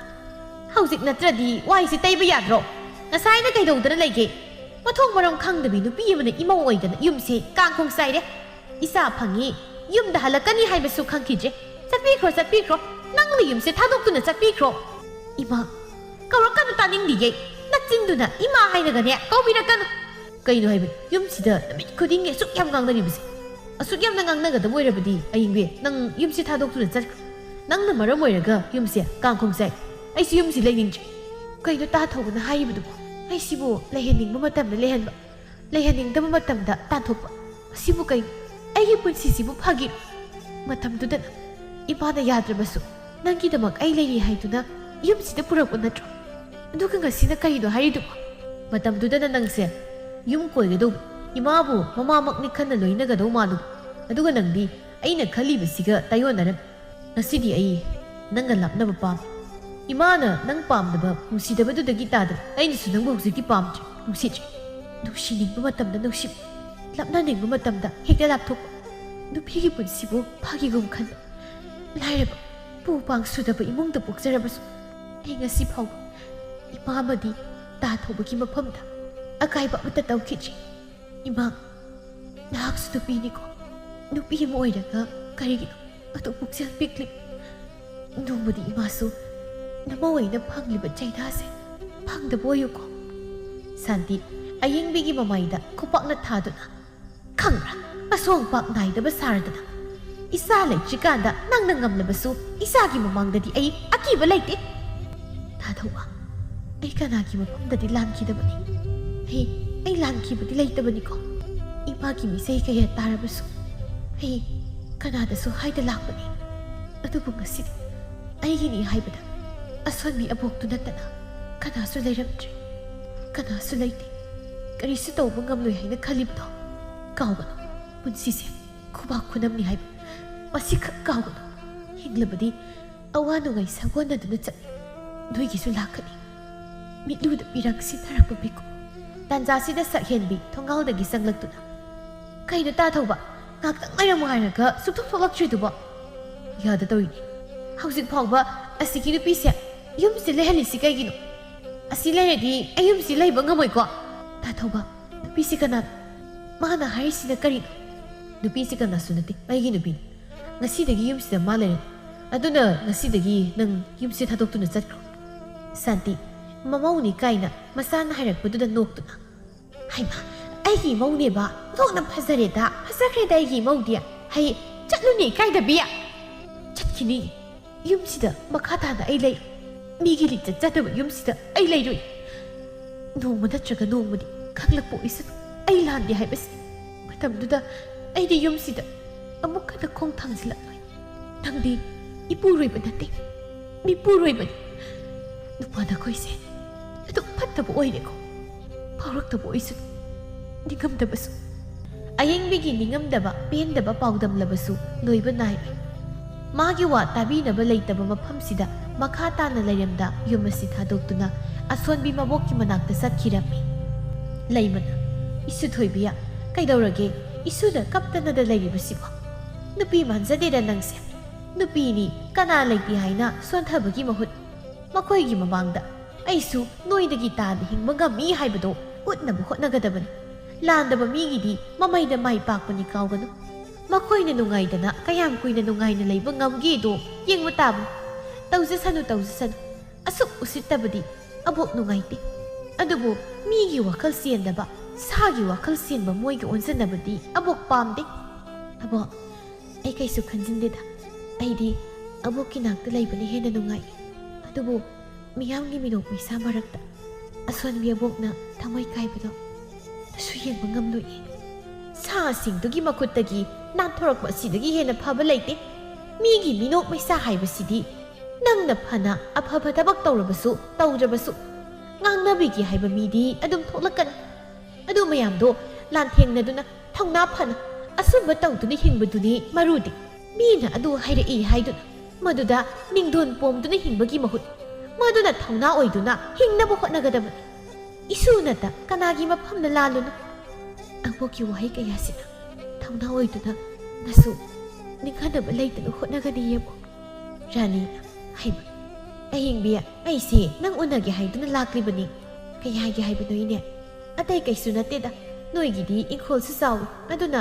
"ꯍꯧꯖꯤꯛ ꯅꯠꯇ꯭ꯔꯗꯤ ꯋꯥꯏꯁꯦ ꯇꯩꯕ ꯌꯥꯗ꯭ꯔꯣ? ꯉꯁꯥꯏꯅ ꯀꯩꯗꯧꯗꯅ ꯂꯩꯒꯦ?" ꯃꯊꯣꯡ ꯃꯔꯝ ꯈꯪꯗꯕꯤ ꯅꯨꯄꯤ ꯑꯃꯅ ꯏꯃꯧ ꯑꯣꯏꯗꯅ ꯌꯨꯝꯁꯦ ꯀꯥꯡꯈꯣꯡ ꯆꯥꯏꯔꯦ꯫ ꯏꯆꯥ ꯐꯪꯉꯤ, ꯌꯨꯝꯗ ꯍꯜꯂꯛꯀꯅꯤ ꯍꯥꯏꯕꯁꯨ ꯈꯪꯈꯤꯗ꯭ꯔꯦ꯫ ꯆꯠꯄꯤꯈ꯭ꯔꯣ, ꯆꯠꯄꯤꯈ꯭ꯔꯣ, ꯅꯪꯅ ꯌꯨꯝꯁꯦ ꯊꯥꯗꯣꯛꯇꯨꯅ ꯆꯠꯄꯤꯈ꯭ꯔꯣ꯫ ꯏꯃꯥ, ꯀꯧꯔꯛꯀꯅꯨ, ꯇꯥꯅꯤꯡꯗꯤꯌꯦ꯫ ꯅꯆꯤꯟꯗꯨꯅ ꯏꯃꯥ ꯍꯥꯏꯅꯒꯅꯦ ꯀꯧꯕꯤꯔꯛꯀꯅꯨ꯫ ꯀꯩꯅꯣ ꯍꯥꯏꯕ, ꯌꯨꯝꯁꯤꯗ ꯅꯨꯃꯤꯠ ꯈꯨꯗꯤꯡꯒꯤ ꯑꯁꯨꯛ ꯌꯥꯝ ꯉꯥꯡꯅꯔꯤꯕꯁꯦ? ꯑꯁꯨꯛ ꯌꯥꯝꯅ ꯉꯥꯡꯅꯒꯗꯕ ꯑꯣꯏꯔꯕꯗꯤ ꯑꯌꯤꯡꯕꯤ, ꯅꯪ ꯌꯨꯝꯁꯤ ꯊꯥꯗꯣꯛꯇꯨꯅ ꯆꯠꯈ꯭ꯔꯣ꯫ ꯅꯪꯅ ꯃꯔꯝ ꯑꯣꯏꯔꯒ ꯌꯨꯝꯁꯦ ꯀꯥꯡꯈꯣꯡ ꯆꯥꯏ꯫ ꯑꯩꯁꯨ ꯌꯨꯝꯁꯤ ꯂꯩꯅꯤꯡꯗ꯭ꯔꯦ꯫ ꯀꯩꯅꯣ ꯇꯥ ꯊꯧꯕꯅ ꯍꯥꯏꯔꯤꯕꯗꯨꯕꯣ? ꯑꯩꯁꯤꯕꯨ ꯂꯩꯍꯟꯅꯤꯡꯕ ꯃꯇꯝꯗ ꯂꯩꯍꯟꯕ, ꯂꯩꯍꯟꯅꯤꯡꯗꯕ ꯃꯇꯝꯗ ꯇꯥꯟꯊꯣꯛꯄ꯫ ꯑꯁꯤꯕꯨ ꯀꯩꯅꯣ? ꯑꯩꯒꯤ ꯄꯨꯟꯁꯤꯁꯤꯕꯨ ꯐꯥꯒꯤ? ꯃꯇꯝꯗꯨꯗꯅ ꯏꯃꯥꯅ ꯌꯥꯗ꯭ꯔꯕꯁꯨ ꯅꯪꯒꯤꯗꯃꯛ ꯑꯩ ꯂꯩꯔꯤ ꯍꯥꯏꯗꯨꯅ ꯌꯨꯝꯁꯤꯗ ꯄꯨꯔꯛꯄ ꯅꯠꯇ꯭ꯔꯣ? ꯑꯗꯨꯒ ꯉꯁꯤꯅ ꯀꯔꯤꯅꯣ ꯍꯥꯏꯔꯤꯗꯨꯕꯣ? ꯃꯇꯝꯗꯨꯗꯅ ꯅꯪꯁꯦ ꯌꯨꯝ ꯀꯣꯏꯒꯗꯧꯕ, ꯏꯃꯥꯕꯨ ꯃꯃꯥꯃꯛꯅꯤ ꯈꯟꯅ ꯂꯣꯏꯅꯒꯗꯧ ꯃꯥꯜꯂꯨꯕ꯫ ꯑꯗꯨꯒ ꯅꯪꯗꯤ ꯑꯩꯅ ꯈꯜꯂꯤꯕꯁꯤꯒ ꯇꯥꯏꯌꯣꯟꯅꯔꯝꯃꯤ꯫ ꯉꯁꯤꯗꯤ ꯑꯩ ꯅꯪꯒ ꯂꯥꯞꯅꯕ ꯄꯥꯝꯃꯤ꯫ ꯏꯃꯥꯅ ꯅꯪ ꯄꯥꯝꯗꯕ, ꯅꯨꯡꯁꯤꯗꯕꯗꯨꯗꯒꯤ ꯇꯥꯗꯅ ꯑꯩꯅꯁꯨ ꯅꯪꯕꯨ ꯍꯧꯖꯤꯛꯇꯤ ꯄꯥꯝꯗ꯭ꯔꯦ, ꯅꯨꯡꯁꯤꯗ꯭ꯔꯦ꯫ ꯅꯨꯡꯁꯤꯅꯤꯡꯕ ꯃꯇꯝꯗ ꯅꯨꯡꯁꯤꯕ, ꯂꯥꯞꯅꯅꯤꯡꯕ ꯃꯇꯝꯗ ꯍꯦꯛꯇ ꯂꯥꯞꯊꯣꯛꯄ꯫ ꯅꯨꯄꯤꯒꯤ ꯄꯨꯟꯁꯤꯕꯨ ꯐꯥꯒꯤꯒꯨꯝ ꯈꯟꯕ꯫ ꯂꯥꯏꯔꯕ, ꯄꯨ ꯄꯥꯡ ꯁꯨꯗꯕ ꯏꯃꯨꯡꯗ ꯄꯣꯛꯆꯔꯕꯁꯨ, ꯑꯩ ꯉꯁꯤ ꯐꯥꯎꯕ ꯏꯃꯥ ꯑꯃꯗꯤ ꯇꯥ ꯊꯧꯕꯒꯤ ꯃꯐꯝꯗ ꯑꯀꯥꯏꯕ ꯑꯃꯠꯇ ꯇꯧꯈꯤꯗ꯭ꯔꯤ꯫ ꯏꯃꯥ, ꯅꯍꯥꯛꯁꯨ ꯅꯨꯄꯤꯅꯤꯀꯣ꯫ ꯅꯨꯄꯤ ꯑꯃ ꯑꯣꯏꯔꯒ ꯀꯔꯤꯒꯤꯅꯣ ꯑꯗꯨꯛ ꯄꯨꯛꯆꯦꯜ ꯄꯤꯛꯂꯤ? ꯅꯣꯡꯃꯗꯤ ꯏꯃꯥꯁꯨ ꯅꯃꯧ ꯑꯩꯅ ꯐꯪꯂꯤꯕ ꯆꯩꯅꯥꯁꯦ ꯐꯪꯗꯕ ꯑꯣꯏꯌꯨꯀꯣ꯫ ꯁꯥꯟꯇꯤ ꯑꯌꯤꯡꯕꯤꯒꯤ ꯃꯃꯥꯏꯗ ꯈꯨꯄꯥꯛꯅ ꯊꯥꯗꯨꯅ, "ꯈꯪꯕ꯭ꯔꯥ? ꯑꯁꯣꯡ ꯄꯥꯛ ꯅꯥꯏꯗꯕ ꯁꯥꯔꯗꯅ꯫ ꯏꯆꯥ ꯂꯩꯇ꯭ꯔꯤꯀꯥꯟꯗ ꯅꯪꯅ ꯉꯝꯂꯕꯁꯨ ꯏꯆꯥꯒꯤ ꯃꯃꯥꯡꯗꯗꯤ ꯑꯩ ꯑꯀꯤꯕ ꯂꯩꯇꯦ꯫ ꯊꯥꯗꯧꯕ, ꯑꯩ ꯀꯅꯥꯒꯤ ꯃꯐꯝꯗꯗꯤ ꯂꯥꯟꯈꯤꯗꯕꯅꯤ꯫ ꯑꯩ, ꯑꯩ ꯂꯥꯟꯈꯤꯕꯗꯤ ꯂꯩꯇꯕꯅꯤꯀꯣ꯫ ꯏꯃꯥꯒꯤ ꯃꯤꯆꯩ ꯀꯌꯥ ꯇꯥꯔꯕꯁꯨ ꯑꯩ ꯀꯅꯥꯗꯁꯨ ꯍꯥꯏꯗ ꯂꯥꯛꯄꯅꯤ꯫ ꯑꯗꯨꯕꯨ ꯉꯁꯤꯗꯤ ꯑꯩꯒꯤꯅꯤ ꯍꯥꯏꯕꯗ ꯑꯁꯣꯟꯕꯤ ꯑꯕꯣꯛꯇꯨ ꯅꯠꯇꯅ ꯀꯅꯥꯁꯨ ꯂꯩꯔꯝꯗ꯭ꯔꯦ, ꯀꯅꯥꯁꯨ ꯂꯩꯇꯦ꯫ ꯀꯔꯤꯁꯨ ꯇꯧꯕ ꯉꯝꯂꯣꯏ ꯍꯥꯏꯅ ꯈꯜꯂꯤꯕꯗꯣ ꯀꯥꯎꯒꯅꯨ꯫ ꯄꯨꯟꯁꯤꯁꯦ ꯈꯨꯕꯥꯛ ꯈꯨꯅꯝꯅꯤ ꯍꯥꯏꯕ ꯃꯁꯤꯈꯛ ꯀꯥꯎꯒꯅꯨ꯫ ꯍꯤꯡꯂꯕꯗꯤ ꯑꯋꯥ ꯅꯨꯡꯉꯥꯏ ꯁꯥꯒꯣꯟꯅꯗꯨꯅ ꯆꯠꯂꯤ꯫ ꯅꯣꯏꯒꯤꯁꯨ ꯂꯥꯛꯀꯅꯤ꯫ ꯃꯤꯠꯂꯨꯗ ꯄꯤꯔꯪ ꯁꯤꯟꯅꯔꯛꯄ ꯃꯤꯀꯨꯞ꯫ ꯇꯥꯟꯖꯥꯁꯤꯗ ꯁꯛꯍꯦꯟꯕꯤ ꯊꯣꯡꯒꯥꯜꯗꯒꯤ ꯆꯪꯂꯛꯇꯨꯅ, "ꯀꯩꯅꯣ ꯇꯥ ꯊꯧꯕ? ꯉꯥꯛꯇꯪ ꯂꯩꯔꯝꯃꯨ ꯍꯥꯏꯔꯒ ꯁꯨꯛꯊꯣꯛ ꯊꯣꯛꯂꯛꯇ꯭ꯔꯤꯗꯨꯕꯣ?" "ꯌꯥꯗ ꯇꯧꯔꯤꯅꯤ꯫ ꯍꯧꯖꯤꯛ ꯐꯥꯎꯕ ꯑꯁꯤꯒꯤ ꯅꯨꯄꯤꯁꯦ ꯌꯨꯝꯁꯤ ꯂꯩꯍꯜꯂꯤꯁꯤ ꯀꯩꯒꯤꯅꯣ? ꯑꯁꯤ ꯂꯩꯔꯗꯤ ꯑꯩ ꯌꯨꯝꯁꯤ ꯂꯩꯕ ꯉꯝꯃꯣꯏꯀꯣ?" ꯊꯧꯕ, ꯅꯨꯄꯤꯁꯤ ꯀꯅꯥ? ꯃꯥꯅ ꯍꯥꯏꯔꯤꯁꯤꯅ ꯀꯔꯤꯅꯣ? ꯅꯨꯄꯤꯁꯤ ꯀꯅꯥꯁꯨ ꯅꯠꯇꯦ, ꯑꯩꯒꯤ ꯅꯨꯄꯤꯅꯤ꯫ ꯉꯁꯤꯗꯒꯤ ꯌꯨꯝꯁꯤꯗ ꯃꯥ ꯂꯩꯔꯅꯤ꯫ ꯑꯗꯨꯅ ꯉꯁꯤꯗꯒꯤ ꯅꯪ ꯌꯨꯝꯁꯤ ꯊꯥꯗꯣꯛꯇꯨꯅ ꯆꯠꯈ꯭ꯔꯣ꯫ ꯁꯥꯟꯇꯤ, ꯃꯃꯧꯅꯤ ꯀꯥꯏꯅ ꯃꯆꯥꯅ ꯍꯥꯏꯔꯛꯄꯗꯨꯗ ꯅꯣꯛꯇꯨꯅ, "ꯍꯩꯃꯥ, ꯑꯩꯒꯤ ꯏꯃꯧꯅꯦꯕ? ꯅꯣꯛꯅ ꯐꯖꯔꯦꯗ, ꯐꯖꯈ꯭ꯔꯦꯗ ꯑꯩꯒꯤ ꯏꯃꯧꯗꯤ꯫ ꯍꯩ, ꯆꯠꯂꯨꯅꯦ ꯏꯀꯥꯏꯗꯕꯤ꯫ ꯆꯠꯈꯤꯅꯤ꯫ ꯌꯨꯝꯁꯤꯗ ꯃꯈꯥ ꯇꯥꯅ ꯑꯩ ꯂꯩ꯫ ꯃꯤꯒꯤ ꯂꯤꯆꯠ ꯆꯠꯇꯕ ꯌꯨꯝꯁꯤꯗ ꯑꯩ ꯂꯩꯔꯣꯏ꯫ ꯅꯣꯡꯃ ꯅꯠꯇ꯭ꯔꯒ ꯅꯣꯡꯃꯗꯤ ꯈꯪꯂꯛꯄ ꯑꯣꯏꯁꯅꯨ, ꯑꯩ ꯂꯥꯟꯗꯦ ꯍꯥꯏꯕꯁꯤ꯫ ꯃꯇꯝꯗꯨꯗ ꯑꯩꯗꯤ ꯌꯨꯝꯁꯤꯗ ꯑꯃꯨꯛ ꯍꯟꯅ ꯈꯣꯡ ꯊꯥꯡꯖꯤꯜꯂꯛꯂꯣꯏ꯫ ꯅꯪꯗꯤ ꯏꯄꯨꯔꯣꯏꯕ ꯅꯠꯇꯦ, ꯃꯤꯄꯨꯔꯣꯏꯕꯅꯤ꯫ ꯅꯨꯄꯥ ꯅꯈꯣꯏꯁꯦ ꯑꯗꯨꯛ ꯐꯠꯇꯕ ꯑꯣꯏꯔꯦꯀꯣ꯫ ꯐꯥꯎꯔꯛꯇꯕ ꯑꯣꯏꯁꯅꯨ, ꯅꯤꯡꯉꯝꯗꯕꯁꯨ꯫" ꯑꯌꯦꯡꯕꯤꯒꯤ ꯅꯤꯡꯉꯝꯗꯕ, ꯄꯦꯟꯗꯕ ꯄꯥꯎꯗꯝꯂꯕꯁꯨ ꯂꯣꯏꯕ ꯅꯥꯏꯔꯣꯏ꯫ ꯃꯥꯒꯤ ꯋꯥ ꯇꯥꯕꯤꯅꯕ ꯂꯩꯇꯕ ꯃꯐꯝꯁꯤꯗ ꯃꯈꯥ ꯇꯥꯅ ꯂꯩꯔꯝꯗ ꯌꯨꯝ ꯑꯁꯤ ꯊꯥꯗꯣꯛꯇꯨꯅ ꯑꯁꯣꯟꯕꯤ ꯃꯕꯣꯛꯀꯤ ꯃꯅꯥꯛꯇ ꯆꯠꯈꯤꯔꯝꯃꯤ꯫ ꯂꯩꯃꯅ, "ꯏꯁꯨ ꯊꯣꯏꯕꯤꯌꯥ, ꯀꯩꯗꯧꯔꯒꯦ? ꯏꯁꯨꯅ ꯀꯞꯇꯅꯗ ꯂꯩꯔꯤꯕꯁꯤꯕꯣ? ꯅꯨꯄꯤ ꯃꯥꯟꯖꯗꯦꯗ ꯅꯪꯁꯦ꯫ ꯅꯨꯄꯤꯅꯤ, ꯀꯅꯥ ꯂꯩꯇꯦ ꯍꯥꯏꯅ ꯁꯣꯟꯊꯕꯒꯤ ꯃꯍꯨꯠ, ꯃꯈꯣꯏꯒꯤ ꯃꯃꯥꯡꯗ ꯑꯩꯁꯨ ꯅꯣꯏꯗꯒꯤ ꯇꯥꯅ ꯍꯤꯡꯕ ꯉꯝꯃꯤ ꯍꯥꯏꯕꯗꯣ ꯎꯠꯅꯕ ꯍꯣꯠꯅꯒꯗꯕꯅꯤ꯫ ꯂꯥꯟꯗꯕ ꯃꯤꯒꯤꯗꯤ ꯃꯃꯩꯗ ꯃꯥꯏ ꯄꯥꯛꯄꯅꯤ ꯀꯥꯎꯒꯅꯨ꯫ ꯃꯈꯣꯏꯅ ꯅꯨꯡꯉꯥꯏꯗꯅ ꯀꯌꯥꯝ ꯀꯨꯏꯅ ꯅꯨꯡꯉꯥꯏꯅ ꯂꯩꯕ ꯉꯝꯒꯦꯗꯣ ꯌꯦꯡꯕ ꯇꯥꯕꯅꯤ꯫ ꯇꯧꯖꯁꯅꯨ, ꯇꯧꯖꯁꯅꯨ꯫ ꯑꯁꯨꯛ ꯎꯁꯤꯠꯇꯕꯗꯤ ꯑꯕꯣꯛ ꯅꯨꯡꯉꯥꯏꯇꯦ꯫ ꯑꯗꯨꯕꯨ ꯃꯤꯒꯤ ꯋꯥꯈꯜ ꯆꯦꯟꯗꯕ, ꯁꯥꯒꯤ ꯋꯥꯈꯜ ꯆꯦꯟꯕ ꯃꯣꯏꯒ ꯑꯣꯟꯖꯟꯅꯕꯗꯤ ꯑꯕꯣꯛ ꯄꯥꯝꯗꯦ꯫" "ꯑꯕꯣꯛ, ꯑꯩ ꯀꯩꯁꯨ ꯈꯟꯖꯤꯟꯗꯦꯗ꯫ ꯑꯩꯗꯤ ꯑꯕꯣꯛꯀꯤ ꯅꯥꯛꯇ ꯂꯩꯕꯅ ꯍꯦꯟꯅ ꯅꯨꯡꯉꯥꯏ꯫ ꯑꯗꯨꯕꯨ ꯃꯤꯌꯥꯝꯒꯤ ꯃꯤꯅꯣꯛ ꯃꯩꯁꯥ ꯃꯔꯛꯇ ꯑꯁꯣꯟꯕꯤ ꯑꯕꯣꯛꯅ ꯊꯃꯣꯏ ꯀꯥꯏꯕꯗꯣ ꯅꯁꯨ ꯌꯦꯡꯕ ꯉꯝꯂꯣꯏꯌꯦ꯫ ꯁꯥꯁꯤꯡꯗꯨꯒꯤ ꯃꯈꯨꯠꯇꯒꯤ ꯅꯥꯟꯊꯣꯔꯛꯄ ꯑꯁꯤꯗꯒꯤ ꯍꯦꯟꯅ ꯐꯕ ꯂꯩꯇꯦ꯫ ꯃꯤꯒꯤ ꯃꯤꯅꯣꯛ ꯃꯩꯁꯥ ꯍꯥꯏꯕꯁꯤꯗꯤ ꯅꯪꯅ ꯐꯅ ꯑꯐꯕ ꯊꯕꯛ ꯇꯧꯔꯕꯁꯨ ꯇꯧꯗ꯭ꯔꯕꯁꯨ ꯉꯥꯡꯅꯕꯤꯒꯦ ꯍꯥꯏꯕ ꯃꯤꯗꯤ ꯑꯗꯨꯝ ꯊꯣꯛꯂꯛꯀꯅꯤ꯫ ꯑꯗꯨ ꯃꯌꯥꯝꯗꯣ ꯂꯥꯟꯊꯦꯡꯅꯗꯨꯅ ꯊꯧꯅꯥ ꯐꯅ ꯑꯆꯨꯝꯕ ꯇꯧꯗꯨꯅ ꯍꯤꯡꯕꯗꯨꯅꯤ ꯃꯔꯨꯗꯤ꯫ ꯃꯤꯅ ꯑꯗꯨ ꯍꯥꯏꯔꯛꯏ ꯍꯥꯏꯗꯨꯅ ꯃꯗꯨꯗ ꯅꯤꯡꯗꯣꯟ ꯄꯣꯝꯗꯨꯅ ꯍꯤꯡꯕꯒꯤ ꯃꯍꯨꯠ ꯃꯗꯨꯅ ꯊꯧꯅꯥ ꯑꯣꯏꯗꯨꯅ ꯍꯤꯡꯅꯕ ꯍꯣꯠꯅꯒꯗꯕꯅꯤ꯫ ꯏꯁꯨ ꯅꯠꯇ ꯀꯅꯥꯒꯤ ꯃꯐꯝꯗ ꯂꯥꯜꯂꯨꯅꯨ꯫" ꯑꯕꯣꯛꯀꯤ ꯋꯥꯍꯩ ꯀꯌꯥꯁꯤꯅ ꯊꯧꯅꯥ ꯑꯣꯏꯗꯨꯅ ꯅꯁꯨ ꯅꯤꯡꯍꯟꯅꯕ ꯂꯩꯇꯅ ꯍꯣꯠꯅꯒꯅꯤ ꯌꯦꯡꯉꯨ꯫ ꯔꯥꯅꯤ, "ꯍꯩꯃ, ꯑꯍꯤꯡꯕꯤ, ꯑꯩꯁꯦ ꯅꯪ ꯎꯅꯒꯦ ꯍꯥꯏꯗꯨꯅ ꯂꯥꯛꯂꯤꯕꯅꯤ꯫ ꯀꯩ ꯍꯥꯏꯒꯦ ꯍꯥꯏꯕꯅꯣ ꯏꯅꯦ?" ꯑꯇꯩ ꯀꯩꯁꯨ ꯅꯠꯇꯦꯗ, ꯅꯣꯏꯒꯤꯗꯤ ꯏꯪꯈꯣꯜꯁꯨ ꯆꯥꯎꯏ, ꯑꯗꯨꯅ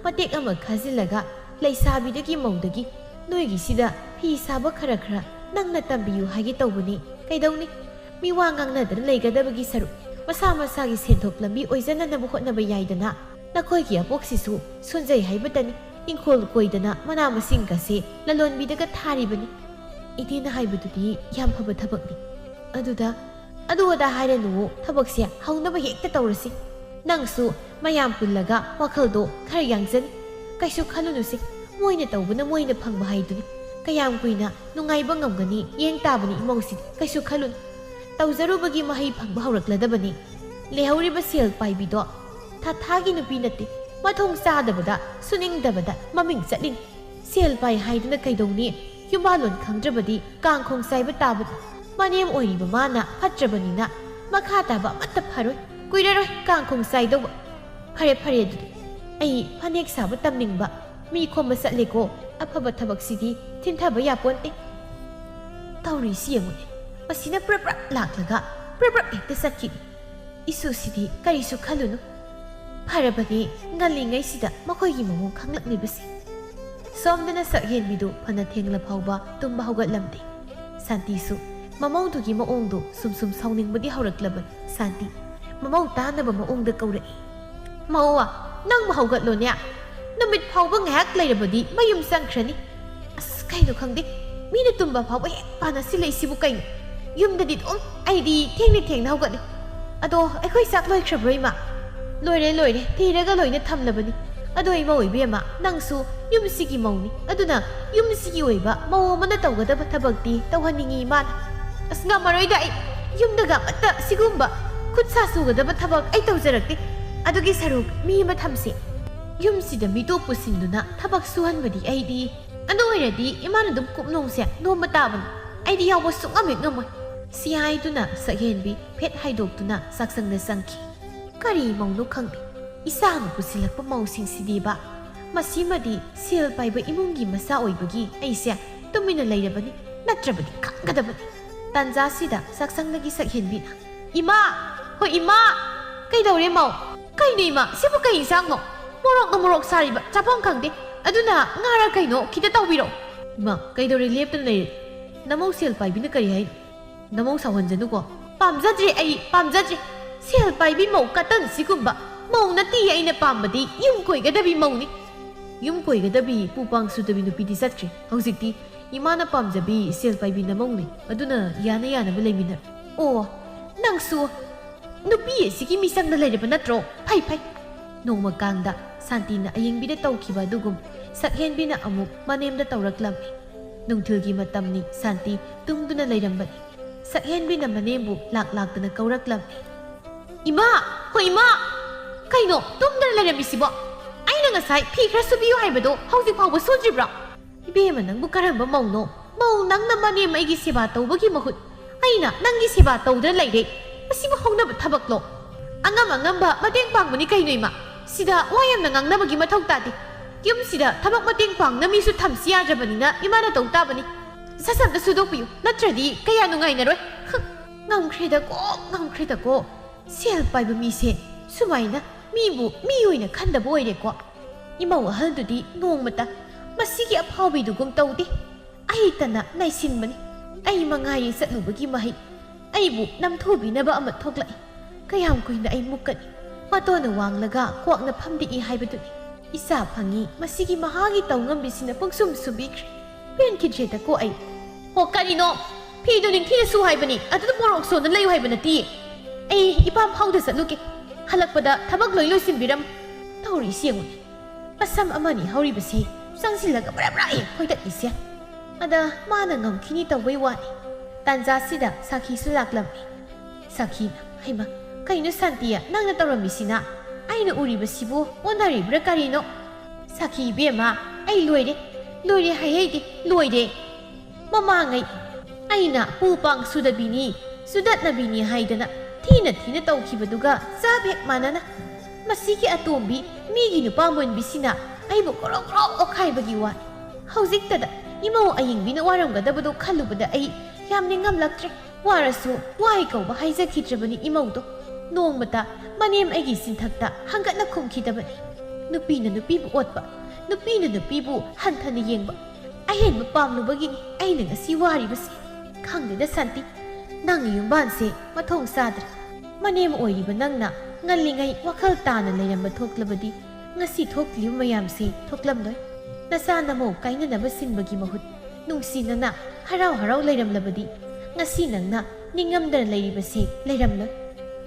ꯃꯇꯦꯛ ꯑꯃ ꯈꯥꯖꯤꯜꯂꯒ ꯂꯩꯁꯥꯕꯤꯗꯒꯤ ꯃꯧꯗꯒꯤ ꯅꯣꯏꯒꯤꯁꯤꯗ ꯐꯤ ꯁꯥꯕ ꯈꯔ ꯈꯔ ꯅꯪꯅ ꯇꯝꯕꯤꯌꯨ ꯍꯥꯏꯒꯦ ꯇꯧꯕꯅꯤ꯫ ꯀꯩꯗꯧꯅꯤ? ꯃꯤ ꯋꯥ ꯉꯥꯡꯅꯗꯅ ꯂꯩꯒꯗꯕꯒꯤ ꯁꯔꯨꯛ ꯃꯁꯥ ꯃꯁꯥꯒꯤ ꯁꯦꯟꯊꯣꯛ ꯂꯝꯕꯤ ꯑꯣꯏꯖꯅꯅꯕ ꯍꯣꯠꯅꯕ ꯌꯥꯏꯗꯅ꯫ ꯅꯈꯣꯏꯒꯤ ꯑꯕꯣꯛꯁꯤꯁꯨ ꯁꯣꯟꯖꯩ ꯍꯥꯏꯕꯇꯅꯤ, ꯏꯪꯈꯣꯜ ꯀꯣꯏꯗꯅ ꯃꯅꯥ ꯃꯁꯤꯡꯒꯁꯦ ꯂꯂꯣꯟꯕꯤꯗꯒ ꯊꯥꯔꯤꯕꯅꯤ꯫ ꯏꯅꯦꯅ ꯍꯥꯏꯕꯗꯨꯗꯤ ꯌꯥꯝ ꯐꯕ ꯊꯕꯛꯅꯤ꯫ ꯑꯗꯨꯗ ꯑꯗꯨ ꯑꯗꯥ ꯍꯥꯏꯔꯅꯨ, ꯊꯕꯛꯁꯦ ꯍꯧꯅꯕ ꯍꯦꯛꯇ ꯇꯧꯔꯁꯤ꯫ ꯅꯪꯁꯨ ꯃꯌꯥꯝ ꯄꯨꯜꯂꯒ ꯋꯥꯈꯜꯗꯣ ꯈꯔ ꯌꯥꯡꯖꯅꯤ꯫ ꯀꯩꯁꯨ ꯈꯜꯂꯨꯅꯨꯁꯦ, ꯃꯣꯏꯅ ꯇꯧꯕꯅ ꯃꯣꯏꯅ ꯐꯪꯕ ꯍꯥꯏꯗꯨꯅꯤ꯫ ꯀꯌꯥꯝ ꯀꯨꯏꯅ ꯅꯨꯡꯉꯥꯏꯕ ꯉꯝꯒꯅꯤ ꯌꯦꯡ ꯇꯥꯕꯅꯤ ꯏꯃꯧꯁꯤꯗꯤ꯫ ꯀꯩꯁꯨ ꯈꯜꯂꯨꯅꯨ, ꯇꯧꯖꯔꯨꯕꯒꯤ ꯃꯍꯩ ꯐꯪꯕ ꯍꯧꯔꯛꯂꯗꯕꯅꯤ꯫ ꯂꯩꯍꯧꯔꯤꯕ ꯁꯦꯜ ꯄꯥꯏꯕꯤꯗꯣ ꯊꯥ ꯊꯥꯒꯤ ꯅꯨꯄꯤ ꯅꯠꯇꯦ, ꯃꯊꯣꯡ ꯆꯥꯗꯕꯗ ꯁꯨꯅꯤꯡꯗꯕꯗ ꯃꯃꯤꯡ ꯆꯠꯂꯤꯅꯤ꯫ ꯁꯦꯜ ꯄꯥꯏ ꯍꯥꯏꯗꯨꯅ ꯀꯩꯗꯧꯅꯤ? ꯌꯨꯝꯕꯥꯂꯣꯟ ꯈꯪꯗ꯭ꯔꯕꯗꯤ ꯀꯥꯡꯈꯣꯡ ꯆꯥꯏꯕ ꯇꯥꯕꯅꯤ꯫ ꯃꯅꯦꯝ ꯑꯣꯏꯔꯤꯕ ꯃꯥꯅ ꯐꯠꯇ꯭ꯔꯕꯅꯤꯅ ꯃꯈꯥ ꯇꯥꯕ ꯑꯃꯠꯇ ꯐꯔꯣꯏ, ꯀꯨꯏꯔꯔꯣꯏ ꯀꯥꯡꯈꯣꯡ ꯆꯥꯏꯗꯧꯕ꯫ ꯐꯔꯦ ꯐꯔꯦ, ꯑꯗꯨꯗꯤ ꯑꯩ ꯐꯅꯦꯛ ꯁꯥꯕ ꯇꯝꯅꯤꯡꯕ ꯃꯤ ꯈꯣꯝꯕ ꯆꯠꯂꯦꯀꯣ꯫ ꯑꯐꯕ ꯊꯕꯛꯁꯤꯗꯤ ꯊꯤꯟꯊꯕ ꯌꯥꯄꯣꯟꯇꯦ꯫ ꯇꯧꯔꯤꯁꯤ ꯌꯦꯡꯉꯨꯅꯦ, ꯃꯁꯤꯅ ꯄ꯭ꯔꯞ ꯄ꯭ꯔꯞ ꯂꯥꯛꯂꯒ ꯄ꯭ꯔꯞ ꯄ꯭ꯔꯞ ꯍꯦꯛꯇ ꯆꯠꯈꯤꯅꯤ꯫ ꯏꯁꯨꯁꯤꯗꯤ ꯀꯔꯤꯁꯨ ꯈꯜꯂꯨꯅꯨ꯫ ꯐꯔꯕꯅꯤ ꯉꯜꯂꯤꯉꯩꯁꯤꯗ ꯃꯈꯣꯏꯒꯤ ꯃꯑꯣꯡ ꯈꯪꯂꯛꯂꯤꯕꯁꯤ꯫ ꯁꯣꯝꯗꯅ ꯁꯛꯍꯦꯟꯕꯤꯗꯨ ꯐꯅ ꯊꯦꯡꯂ ꯐꯥꯎꯕ ꯇꯨꯝꯕ ꯍꯧꯒꯠꯂꯝꯗꯦ꯫ ꯁꯥꯟꯇꯤꯁꯨ ꯃꯃꯧꯗꯨꯒꯤ ꯃꯑꯣꯡꯗꯨ ꯁꯨꯝ ꯁꯨꯝ ꯁꯥꯎꯅꯤꯡꯕꯗꯤ ꯍꯧꯔꯛꯂꯕꯅꯤ꯫ ꯁꯥꯟꯇꯤ, ꯃꯃꯧ ꯇꯥꯅꯕ ꯃꯑꯣꯡꯗ ꯀꯧꯔꯛꯏ꯫ "ꯃꯧ, ꯅꯪꯕꯨ ꯍꯧꯒꯠꯂꯣꯅꯦ꯫ ꯅꯨꯃꯤꯠ ꯐꯥꯎꯕ ꯉꯥꯏꯍꯥꯛ ꯂꯩꯔꯕꯗꯤ ꯃꯌꯨꯝ ꯆꯪꯈ꯭ꯔꯅꯤ꯫ ꯑꯁ, ꯀꯩꯅꯣ ꯈꯪꯗꯦ, ꯃꯤꯅ ꯇꯨꯝꯕ ꯐꯥꯎꯕ ꯍꯦꯛ ꯄꯥꯅ ꯁꯤꯜꯂꯛꯏꯁꯤꯕꯨ ꯀꯩꯅꯣ? ꯌꯨꯝꯗꯗꯤ ꯑꯗꯨꯝ ꯑꯩꯗꯤ ꯊꯦꯡꯅ ꯊꯦꯡꯅ ꯍꯧꯒꯠꯂꯤ꯫ ꯑꯗꯣ ꯑꯩꯈꯣꯏ ꯆꯥꯛ ꯂꯣꯏꯈ꯭ꯔꯕ꯭ꯔꯣ, ꯏꯃꯥ?" "ꯂꯣꯏꯔꯦ, ꯂꯣꯏꯔꯦ, ꯊꯤꯔꯒ ꯂꯣꯏꯅ ꯊꯝꯂꯕꯅꯤ꯫ ꯑꯗꯣ ꯏꯃꯧ ꯏꯕꯦꯝꯃ, ꯅꯪꯁꯨ ꯌꯨꯝꯁꯤꯒꯤ ꯃꯧꯅꯤ, ꯑꯗꯨꯅ ꯌꯨꯝꯁꯤꯒꯤ ꯑꯣꯏꯕ ꯃꯧ ꯑꯃꯅ ꯇꯧꯒꯗꯕ ꯊꯕꯛꯇꯤ ꯇꯧꯍꯟꯅꯤꯡꯉꯤ ꯏꯃꯥꯅ꯫ ꯑꯁ, ꯉꯝꯃꯔꯣꯏꯗ ꯑꯩ, ꯌꯨꯝꯗꯒ ꯑꯃꯠꯇ ꯁꯤꯒꯨꯝꯕ ꯈꯨꯠ ꯁꯥ ꯁꯨꯒꯗꯕ ꯊꯕꯛ ꯑꯩ ꯇꯧꯖꯔꯛꯇꯦ꯫ ꯑꯗꯨꯒꯤ ꯁꯔꯨꯛ ꯃꯤ ꯑꯃ ꯊꯝꯁꯦ꯫ ꯌꯨꯝꯁꯤꯗ ꯃꯤꯇꯣꯞ ꯄꯨꯁꯤꯟꯗꯨꯅ ꯊꯕꯛ ꯁꯨꯍꯟꯕꯗꯤ ꯑꯩꯗꯤ, ꯑꯗꯨ ꯑꯣꯏꯔꯗꯤ ꯏꯃꯥꯅ ꯑꯗꯨꯝ ꯀꯨꯞꯅꯣꯡꯁꯦ ꯅꯣꯝꯕ ꯇꯥꯕꯅꯤ꯫ ꯑꯩꯗꯤ ꯌꯥꯎꯕ ꯁꯨꯡꯉꯝ ꯍꯦꯛ ꯉꯝꯃꯣꯏ꯫" ꯁꯤ ꯍꯥꯏꯗꯨꯅ ꯁꯛꯍꯦꯟꯕꯤ ꯐꯦꯠ ꯍꯥꯏꯗꯣꯛꯇꯨꯅ ꯆꯥꯛꯁꯪꯗ ꯆꯪꯈꯤ꯫ "ꯀꯔꯤ ꯃꯧꯅꯣ ꯈꯪꯗꯦ, ꯏꯆꯥꯅ ꯄꯨꯁꯤꯜꯂꯛꯄ ꯃꯧꯁꯤꯡꯁꯤꯗꯤꯕ꯫ ꯃꯁꯤꯃꯗꯤ ꯁꯦꯜ ꯄꯥꯏꯕ ꯏꯃꯨꯡꯒꯤ ꯃꯆꯥ ꯑꯣꯏꯕꯒꯤ ꯑꯩꯁꯦ ꯇꯨꯃꯤꯟꯅ ꯂꯩꯔꯕꯅꯤ, ꯅꯠꯇ꯭ꯔꯕꯗꯤ ꯈꯪꯒꯗꯕꯅꯤ꯫" ꯇꯥꯟꯖꯥꯁꯤꯗ ꯆꯥꯛꯁꯪꯗꯒꯤ ꯁꯛꯍꯦꯟꯕꯤꯅ, "ꯏꯃꯥ! ꯍꯣꯏ, ꯏꯃꯥ!" ꯀꯩꯗꯧꯔꯦ ꯃꯧ? ꯀꯩꯅꯣ ꯏꯃꯥ, ꯁꯤꯕꯨ ꯀꯩ ꯏꯟꯁꯥꯡꯅꯣ? ꯃꯣꯔꯣꯛꯅ ꯃꯣꯔꯣꯛ ꯁꯥꯔꯤꯕ, ꯆꯥꯐꯝ ꯈꯪꯗꯦ꯫ ꯑꯗꯨꯅ ꯉꯥꯔ ꯀꯩꯅꯣ ꯈꯤꯇ ꯇꯧꯕꯤꯔꯣ꯫ ꯏꯃꯥ, ꯀꯩꯗꯧꯔꯦ ꯂꯦꯞꯇꯅ ꯂꯩꯔꯤ? ꯅꯃꯧ ꯁꯦꯜ ꯄꯥꯏꯕꯤꯅ ꯀꯔꯤ ꯍꯥꯏꯅꯣ? ꯅꯃꯧ ꯁꯥꯎꯍꯟꯖꯅꯨꯀꯣ꯫ ꯄꯥꯝꯖꯗ꯭ꯔꯦ ꯑꯩ, ꯄꯥꯝꯖꯗ꯭ꯔꯦ꯫ ꯁꯦꯜ ꯄꯥꯏꯕꯤ ꯃꯧ ꯀꯇꯟ ꯁꯤꯒꯨꯝꯕ ꯃꯧ ꯅꯠꯇꯤꯌꯦ ꯑꯩꯅ ꯄꯥꯝꯕꯗꯤ, ꯌꯨꯝ ꯀꯣꯏꯒꯗꯕꯤ ꯃꯧꯅꯤ꯫ ꯌꯨꯝ ꯀꯣꯏꯒꯗꯕꯤ, ꯄꯨ ꯄꯥꯡ ꯁꯨꯗꯕꯤ ꯅꯨꯄꯤꯗꯤ ꯆꯠꯈ꯭ꯔꯦ꯫ ꯍꯧꯖꯤꯛꯇꯤ ꯏꯃꯥꯅ ꯄꯥꯝꯖꯕꯤ ꯁꯦꯜ ꯄꯥꯏꯕꯤ ꯅꯃꯧꯅꯤ꯫ ꯑꯗꯨꯅ ꯌꯥꯅ ꯌꯥꯅꯕ ꯂꯩꯃꯤꯟꯅꯔꯣ꯫ ꯑꯣ, ꯅꯪꯁꯨ ꯅꯨꯄꯤ ꯑꯁꯤꯒꯤ ꯃꯤꯆꯪꯗ ꯂꯩꯔꯕ ꯅꯠꯇ꯭ꯔꯣ? ꯐꯩ, ꯐꯩ꯫ ꯅꯣꯡꯃ ꯀꯥꯡꯗ ꯁꯥꯟꯇꯤꯅ ꯑꯌꯤꯡꯕꯤꯗ ꯇꯧꯈꯤꯕ ꯑꯗꯨꯒꯨꯝ ꯁꯛꯍꯦꯟꯕꯤꯅ ꯑꯃꯨꯛ ꯃꯅꯦꯝꯗ ꯇꯧꯔꯛꯂꯝꯃꯤ꯫ ꯅꯨꯡꯊꯤꯜꯒꯤ ꯃꯇꯝꯅꯤ꯫ ꯁꯥꯟꯇꯤ ꯇꯨꯝꯗꯨꯅ ꯂꯩꯔꯝꯕꯅꯤ꯫ ꯁꯛꯍꯦꯟꯕꯤꯅ ꯃꯅꯦꯝꯕꯨ ꯂꯥꯛ ꯂꯥꯛꯇꯅ ꯀꯧꯔꯛꯂꯝꯃꯤ꯫ "ꯏꯃꯥ! ꯍꯣ ꯏꯃꯥ! ꯀꯩꯅꯣ ꯇꯨꯝꯗꯅ ꯂꯩꯔꯝꯃꯤꯁꯤꯕꯣ? ꯑꯩꯅ ꯉꯁꯥꯏ ꯐꯤ ꯈꯔ ꯁꯨꯕꯤꯌꯨ ꯍꯥꯏꯕꯗꯣ ꯍꯧꯖꯤꯛ ꯐꯥꯎꯕ ꯁꯨꯗ꯭ꯔꯤꯕ꯭ꯔꯣ?" "ꯏꯕꯦꯝꯃ, ꯅꯪꯕꯨ ꯀꯔꯝꯕ ꯃꯧꯅꯣ? ꯃꯧ ꯅꯪꯅ ꯃꯅꯦꯝ ꯑꯩꯒꯤ ꯁꯦꯕꯥ ꯇꯧꯕꯒꯤ ꯃꯍꯨꯠ ꯑꯩꯅ ꯅꯪꯒꯤ ꯁꯦꯕꯥ ꯇꯧꯗꯨꯅ ꯂꯩꯔꯦ꯫ ꯃꯁꯤꯕꯨ ꯍꯧꯅꯕ ꯊꯕꯛꯂꯣ? ꯑꯉꯝ ꯑꯉꯝꯕ ꯃꯇꯦꯡ ꯄꯥꯡꯕꯅꯤ ꯀꯩꯅꯣ ꯏꯃꯥ꯫ ꯁꯤꯗ ꯋꯥ ꯌꯥꯝꯅ ꯉꯥꯡꯅꯕꯒꯤ ꯃꯊꯧ ꯇꯥꯗꯦ꯫ ꯌꯨꯝꯁꯤꯗ ꯊꯕꯛ ꯃꯇꯦꯡ ꯄꯥꯡꯅ ꯃꯤꯁꯨ ꯊꯝꯁꯤ ꯌꯥꯗ꯭ꯔꯕꯅꯤꯅ ꯏꯃꯥꯅ ꯇꯧ ꯇꯥꯕꯅꯤ꯫ ꯁꯠ ꯁꯠ ꯑꯝꯇ ꯁꯨꯗꯣꯛꯄꯤꯌꯨ, ꯅꯠꯇ꯭ꯔꯗꯤ ꯀꯌꯥ ꯅꯨꯡꯉꯥꯏꯅꯔꯣꯏ꯫" ꯍ, ꯉꯝꯈ꯭ꯔꯦꯗꯀꯣ, ꯉꯝꯈ꯭ꯔꯦꯗꯀꯣ꯫ ꯁꯦꯜ ꯄꯥꯏꯕ ꯃꯤꯁꯦ ꯁꯨꯃꯥꯏꯅ ꯃꯤꯕꯨ ꯃꯤ ꯑꯣꯏꯅ ꯈꯟꯗꯕ ꯑꯣꯏꯔꯦꯀꯣ꯫ ꯏꯃꯧ ꯑꯍꯜꯗꯨꯗꯤ ꯅꯣꯡꯃꯇ ꯃꯁꯤꯒꯤ ꯑꯐꯥꯎꯕꯤꯗꯨꯒꯨꯝ ꯇꯧꯗꯦ꯫ ꯑꯩꯇꯅ ꯅꯩꯁꯤꯟꯕꯅꯤ꯫ ꯑꯩ ꯃꯉꯥꯏꯔꯦ ꯆꯠꯂꯨꯕꯒꯤ ꯃꯍꯩ꯫ ꯑꯩꯕꯨ ꯅꯝꯊꯨꯕꯤꯅꯕ ꯑꯃ ꯊꯣꯛꯂꯛꯏ꯫ ꯀꯌꯥꯝ ꯀꯨꯏꯅ ꯑꯩ ꯃꯨꯛꯀꯅꯤ? ꯃꯇꯣꯟꯅ ꯋꯥꯡꯂꯒ ꯀ꯭ꯋꯥꯛꯅ ꯐꯝꯗꯦꯛꯏ ꯍꯥꯏꯕꯗꯨꯅꯤ꯫ ꯏꯆꯥ ꯐꯪꯉꯤ, ꯃꯁꯤꯒꯤ ꯃꯍꯥꯒꯤ ꯇꯧꯉꯝꯕꯤꯁꯤꯅ ꯄꯨꯡꯁꯨꯝ ꯁꯨꯝꯕꯤꯈ꯭ꯔꯦ꯫ ꯄꯦꯟꯈꯤꯗ꯭ꯔꯦꯗꯀꯣ ꯑꯩ꯫ "ꯍꯣ, ꯀꯔꯤꯅꯣ? ꯐꯤꯗꯨ ꯅꯤꯡꯊꯤꯅ ꯁꯨ ꯍꯥꯏꯕꯅꯤ, ꯑꯗꯨꯗ ꯃꯣꯔꯣꯛ ꯁꯣꯟꯅ ꯂꯩꯌꯨ ꯍꯥꯏꯕ ꯅꯠꯇꯤꯌꯦ꯫ ꯑꯩ ꯏꯄꯥꯝ ꯐꯥꯎꯗ ꯆꯠꯂꯨꯒꯦ꯫ ꯍꯜꯂꯛꯄꯗ ꯊꯕꯛ ꯂꯣꯏ ꯂꯣꯏꯁꯤꯟꯕꯤꯔꯝꯃꯨ꯫" ꯇꯧꯔꯤꯁꯤ ꯌꯦꯡꯉꯨꯅꯦ꯫ ꯃꯁꯝ ꯑꯃꯅꯤ ꯍꯧꯔꯤꯕꯁꯤ ꯆꯪꯁꯤꯜꯂꯒ ꯕ꯭ꯔꯥ ꯕ꯭ꯔꯥ ꯍꯦꯛ ꯐꯣꯏꯗꯠꯂꯤꯁꯦ꯫ ꯑꯗ ꯃꯥꯅ ꯉꯝꯈꯤꯅꯤ ꯇꯧꯕꯩ ꯋꯥꯅꯤ꯫ ꯇꯥꯟꯖꯥꯁꯤꯗ ꯁꯥꯈꯤꯁꯨ ꯂꯥꯛꯂꯝꯃꯤ꯫ ꯁꯥꯈꯤꯅ, "ꯍꯩꯃ, ꯀꯩꯅꯣ ꯁꯥꯟꯇꯤ, ꯅꯪꯅ ꯇꯧꯔꯝꯃꯤꯁꯤꯅ? ꯑꯩꯅ ꯎꯔꯤꯕꯁꯤꯕꯨ ꯑꯣꯟꯅꯔꯤꯕ꯭ꯔꯥ ꯀꯔꯤꯅꯣ?" "ꯁꯥꯈꯤ ꯏꯕꯦꯝꯃ, ꯑꯩ ꯂꯣꯏꯔꯦ꯫ ꯂꯣꯏꯔꯦ ꯍꯥꯏꯍꯩꯗꯦ, ꯂꯣꯏꯔꯦ꯫ ꯃꯃꯥꯡꯉꯩ ꯑꯩꯅ ꯄꯨ ꯄꯥꯡ ꯁꯨꯗꯕꯤꯅꯤ, ꯁꯨꯗꯠꯅꯕꯤꯅꯤ ꯍꯥꯏꯗꯅ ꯊꯤꯅ ꯊꯤꯅ ꯇꯧꯈꯤꯕꯗꯨꯒ ꯆꯞ ꯍꯦꯛ ꯃꯥꯟꯅꯅ ꯃꯁꯤꯒꯤ ꯑꯇꯣꯝꯕꯤ ꯃꯤꯒꯤ ꯅꯨꯄꯥ ꯃꯣꯟꯕꯤꯁꯤꯅ ꯑꯩꯕꯨ ꯀ꯭ꯔꯣꯛ ꯀ꯭ꯔꯣꯛ ꯑꯣꯛꯈꯥꯏꯕꯒꯤ ꯋꯥꯅꯤ꯫ ꯍꯧꯖꯤꯛꯇꯗ ꯏꯃꯧ ꯑꯌꯤꯡꯕꯤꯅ ꯋꯥꯔꯝꯒꯗꯕꯗꯣ ꯈꯜꯂꯨꯕꯗ ꯑꯩ ꯌꯥꯝ ꯅꯤꯡꯉꯝꯂꯛꯇ꯭ꯔꯦ꯫ ꯋꯥꯔꯁꯨ ꯋꯥꯏ ꯀꯧꯕ ꯍꯥꯏꯖꯈꯤꯗ꯭ꯔꯕꯅꯤ ꯏꯃꯧꯗꯣ꯫ ꯅꯣꯡꯃꯇ ꯃꯅꯦꯝ ꯑꯩꯒꯤ ꯆꯤꯟꯊꯛꯇ ꯍꯪꯒꯠꯅ ꯈꯨꯝꯈꯤꯗꯕꯅꯤ꯫ ꯅꯨꯄꯤꯅ ꯅꯨꯄꯤꯕꯨ ꯑꯣꯠꯄ, ꯅꯨꯄꯤꯅ ꯅꯨꯄꯤꯕꯨ ꯍꯟꯊꯅ ꯌꯦꯡꯕ, ꯑꯍꯦꯟꯕ ꯄꯥꯝꯂꯨꯕꯒꯤꯅꯤ ꯑꯩꯅ ꯉꯁꯤ ꯋꯥꯔꯤꯕꯁꯤ꯫ ꯈꯪꯗꯦꯗ ꯁꯥꯟꯇꯤ, ꯅꯪꯒꯤ ꯌꯨꯝꯕꯥꯟꯁꯦ ꯃꯊꯣꯡ ꯆꯥꯗ꯭ꯔꯦ꯫ ꯃꯅꯦꯝ ꯑꯣꯏꯔꯤꯕ ꯅꯪꯅ ꯉꯜꯂꯤꯉꯩ ꯋꯥꯈꯜ ꯇꯥꯅ ꯂꯩꯔꯝꯕ ꯊꯣꯛꯂꯕꯗꯤ ꯉꯁꯤ ꯊꯣꯛꯂꯤꯕ ꯃꯌꯥꯝꯁꯦ ꯊꯣꯛꯂꯝꯂꯣꯏ꯫ ꯅꯆꯥ ꯅꯃꯧ ꯀꯥꯏꯅꯅꯕ ꯁꯤꯟꯕꯒꯤ ꯃꯍꯨꯠ ꯅꯨꯡꯁꯤꯅꯅ ꯍꯔꯥꯎ ꯍꯔꯥꯎ ꯂꯩꯔꯝꯂꯕꯗꯤ ꯉꯁꯤ ꯅꯪꯅ ꯅꯤꯡꯉꯝꯗꯅ ꯂꯩꯔꯤꯕꯁꯦ ꯂꯩꯔꯝꯂꯣꯏ꯫